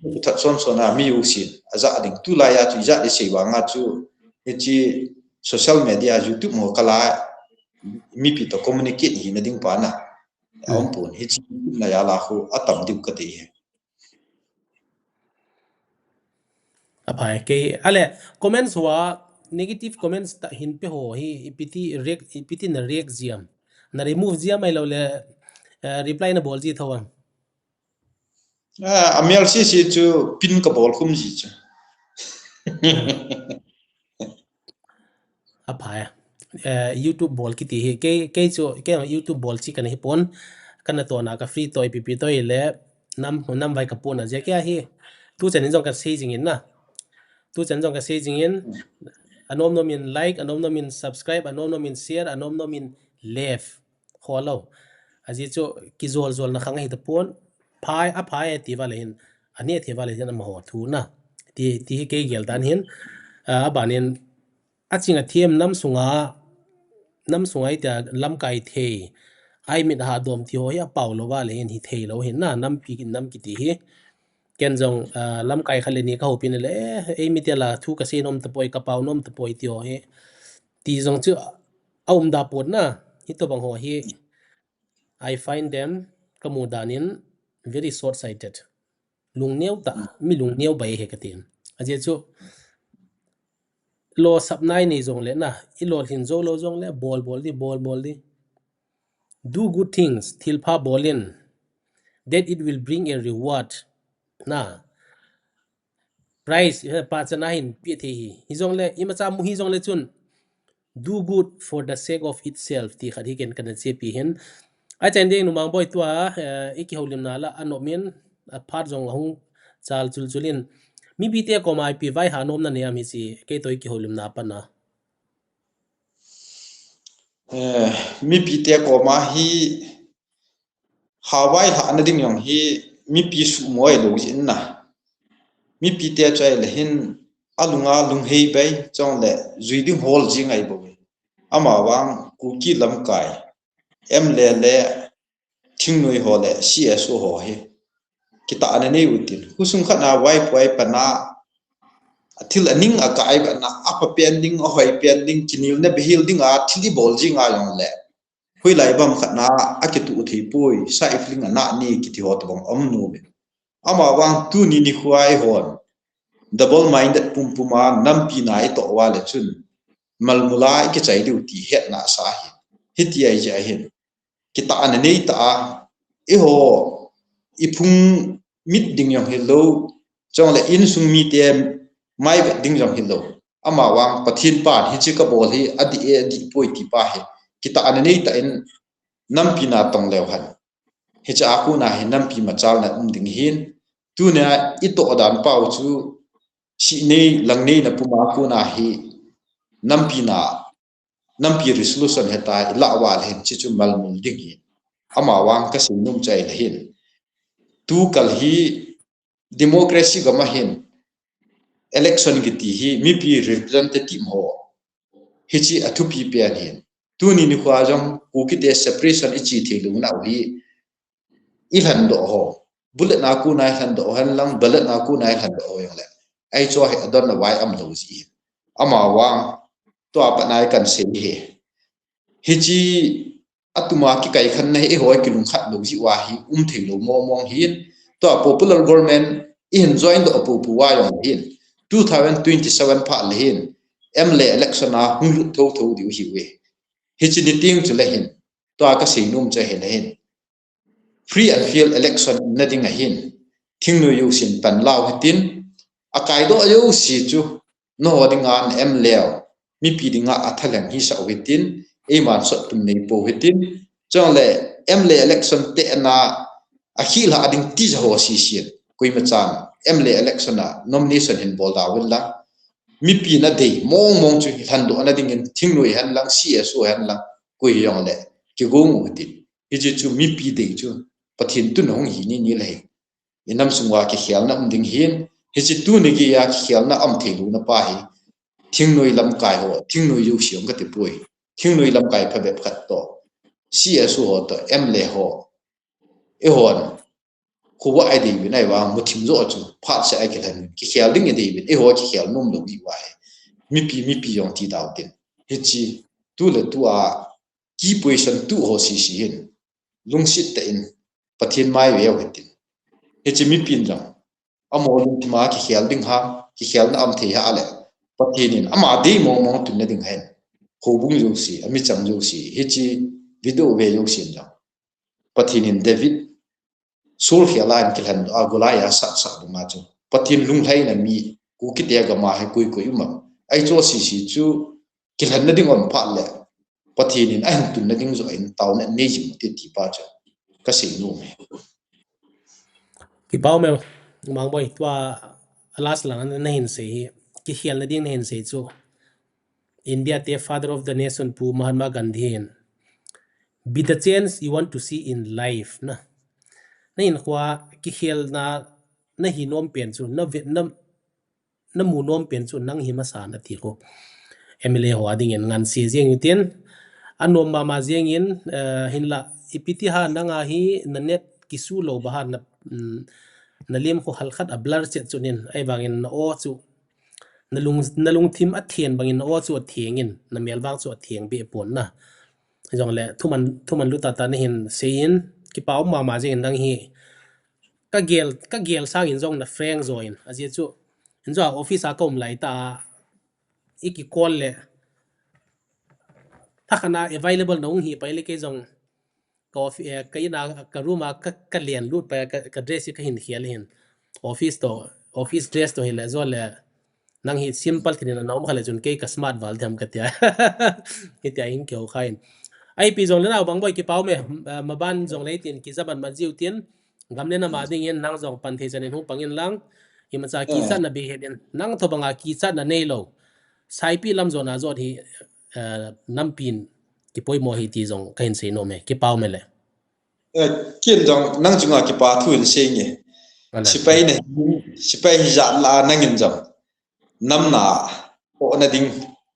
hmm, phatah son son a mi jousen, aja ding tulai a chu, ijat isei vang a chu, hiche social media, YouTube mo kala, mipi toh communicate hina ding pa na. Hmm. Aum pon, hiche na jal a khu, atam diu kati hi. Aphai, kei, ahile, comments ho a, negative comments tah hin pe ho hi, ipi ti react, ipi ti na react ji am. Na remove ji am ahilou le, eh, reply nabol ji thou am. Ah, amel sisi chu pin kabol khum ji chu. Aphai. Eh, YouTube bol kiti hi, kei, kei chu, kei YouTube bol chi kana hi pon, kana tona ka free toi, pipi toi le, nam, nam vai ka pon a jeh kei hi. Tu chan in jong ka sei jing in na. Tu chan jong ka sei jing in, anom nom in like, anom nom in subscribe, anom nom in share, anom nom in left. Kho lo. Ajeh chu kijol jol na khang hi ta pon, phai, aphai ti va le hin, ani ti va le hin amaho thu na. Ti, ti hi kei gel dan hin, ah, aban in, aching athem nam sunga, nam sunga itia lamkai thei, ai mit ha dom ti ho hi apau lo va le hin hi thei lo hin na, nampi, nam kiti hi. Ken jong, ah, lamkai khat le ni ka hopin le, eh, ei mi tia la thu ka sei nom ta poi, ka pau nom ta poi ti ho hi. Ti jong chu a um da pon na, hitobang ho hi. I find them, ka mu dan in, very short-sighted. Lungneo ta, mi lungneo bai he ka tin. Ajeh chu, lo sap nai nei jong le na, i lo hin jo lo jong le, bol bol di, bol bol di. Do good things, thil pha bol in, that it will bring a reward. Na, prize, eh, pa chana hin pi thei hi. Hi jong le, imacha mu hi jong le chun, do good for the sake of itself, ti khat hi ken kana chepi hin. Ai chen ding numang boi tua, eh, i kihoulimna la, anom in, aphat jong ahung chal chul chul in. Mipi te koma ipi vai ha nom na nei am hi chi, kei to i kihoulimna pana. Eh, mipi te koma hi, ha vai ha na ding jong hi, mipi suhmo lo jin na. Mipi te chu ai le hin, alunga lunghei bai, chong le, jui ding hol jing ai bo. Amavang, Kuki lamkai, M L A le, thingnoi ho le, C S O ho hi. Kitahna nei utin. Khosung khat na vai puai pana, athil aning akai bana, apha pen ding, ahoi pen ding, kinilna behil ding a, thil i bol jing a jong le. Hoilai bang khat na, akitu thei poi, sa ifling ana ni kiti ho tabang om nu be. Amavang tuni nikho a i hon. Double minded pumpum a, nampi na i to va le chun. Malmula i kichai diu ti hetna sa hi. Hiti ai ja hin. Kitahna nei ta a, eiho, i phung mit ding jong hi lo, chong le insung mite mai vet ding jong hi lo. Amavang Pathen pan hichi ka bol hi, adih e, adih poi ti pa hi. Kitahna nei ta in nampi na tong leu hen. Hicha a kona hi nampi machalna um ding hin. Tunia i to dan pau chu, si nei, lang nei na puma kona hi, nampi na, nampi resolution heta i la va le hin, chi chu malmul ding hi. Amavang ka sei nom chai le hin. Tu kal hi democracy gam a hin election kiti hi mipi representative ho. Hichi athupi pen hin. Tuni nikho a jong Kuki te separation i chi thei lou na u hi. I lhan doh ho. Bullet na kona i lhan doh hen lang, ballot na kona i lhan doh ho jong le. Ai chu hi adon na vai am lo ji. Amavang, tua pat na i kan sei hi. Hichi atuma kikai khan na hi, eiho kilungkhat lo ji va hi, um thei lo mong mong hin. Tua popular government i hin join doh pu pu va jong hin. Two thousand twenty-seven pha le hin. M L A election a hung lut tho tho diu hi ve. Hichi ni ting chu le hin. Tua ka sei nom chu hi le hin. Free and fair election na ding a hin. Thingnoi jousen pan lau hitin. Akai doh jouse chu. Nangho dinga na M L A, mipi dinga athalheng hi sa u hitin, eiman sot tum nei po hitin, chong le M L A election te na a khil ha ding ti ja ho si si, koima chan M L A election a nomination hin bol da uvin lang, mipi na dei mong mong chu hi lhan doh na ding in thingnoi hen lang, C S O hen lang, koi jong le, kigong u hitin. Hichi chu mipi dei chu, Pathen tun hung hi ni ni le. I nam sung uva kikhelna um ding hin, hichi tuni geiya kikhelna um thei lou na pa hi, thingnoi lamkai ho, thingnoi jouse um kati poi, thingnoi lamkai phabep khat to, C S O ho to, M L A ho, eihon, khuva ai dei vin ai va, muthim jo chu, phat se ai kilhan, kikhel ding i dei vin, eiho kikhel nom lou i va hi, mipi, mipi jong ti dau tin, hichi, tu le tu a, key position tu ho si si hin, lungset tah in, Pathen mai veu hitin. Hichi mipin jong, amo lungthima kikhel ding ha, kikhelna um thei ha le, Pathen in, ama dei mong mong tunna ding hen. Houbung jouse, amichang jouse, hichi video ve jouse jong. Pathen in David, Sol khel a hin kilhen a Goliath a sat sat banga chu Pathen lunglhaina mi Kukite gam a hi koi koi um am? Ahi chu sisi chu kilhenna ding um phat le Pathen in ahin tunna ding joh in taona nei jing te ti pa chu kasei nom e. Kipa um e, Mangboi, tua last lang na hin sei hi, kikhelna ding na hin sei chu India te father of the nation Pu Mahatma Gandhi hin, "Be the change you want to see in life," na. Na hinkhoa kikhelna na hi nom pen chu, na ve, na, na mu nom pen chu nang hi masa na ti khu. M L A ho a dingin ngansi jeng u tin, anom mama jeng in, eh, hinla ipi ti ham nang a hi na net kisu lou ba ham na, mm, na lim khu halkhat a blur chet chu nin, ahivangin na aw chu, na lung, na lungthim a theng bangin na aw chu a theng in, na mel vang chu a theng be pon na. Jongle thuman, thuman lu tata na hin sei in, kipa um mama jeng in nang hi, ka gel, ka gel sang in jong na frank jo in, ajeh chu, in jo office a ka um lai ta, i ki call le, tha khat na available na hung hi pai le kei jong, ka office, eh, ka in a, ka room a, ka, ka len lut pa, ka, ka dress hi ka hin khel hin. Office to, office dress to hi le, jo le, nang hi simple kinin na um kha le chun kei ka smart val them ka tia. Hitia hin keu kha in. Ahi pi jong le nau Mangboi kipa um e, eh, maban jong le tin, kijaman ma jiu tin, gam le nam a dingin nang jong pan thei chan in hung pang in lang, imacha kichatna be het in, nang tho banga kichatna nei lou. Saipi lam jona jot hi, eh, nampin kipoimo hi ti jong ka hin sei nom e, kipa um e le. Eh, ken jong nang chunga kipa thu in sei nge. Ala. Sipai na, sipai hi jat la nangin jong nam na, o na ding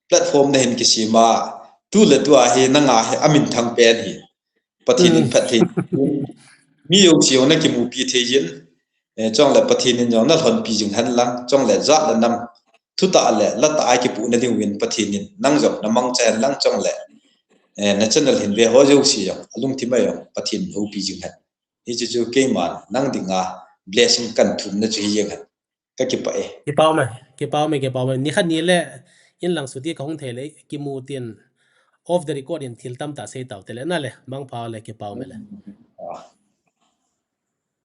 platform na hin kisima, tu le tu a hi nang a hi a minthang pen hi. Pathen in, mm, phatthei. Mi jouse na kimupi thei jin. Eh, chong le Pathen in jong na lhonpi jing hen lang, chong le jat le nam, thutah le latah a kipuh na ding uvin Pathen in nang jong na mangcha hen lang, chong le, eh, na channel hin ve ho jouse jong, alungthim a jong Pathen houpi jing hen. Hichu chu keiman nang dinga blessing kan thum na chu hi jeng hen. Ka kipah e. Kipa um e, kipa um e, kipa um e. Ni khat ni le in lang suti ka hung thei le, kimu tin off the record in thil tamtah sei tau te le na le, mangpha le, kipa um e le.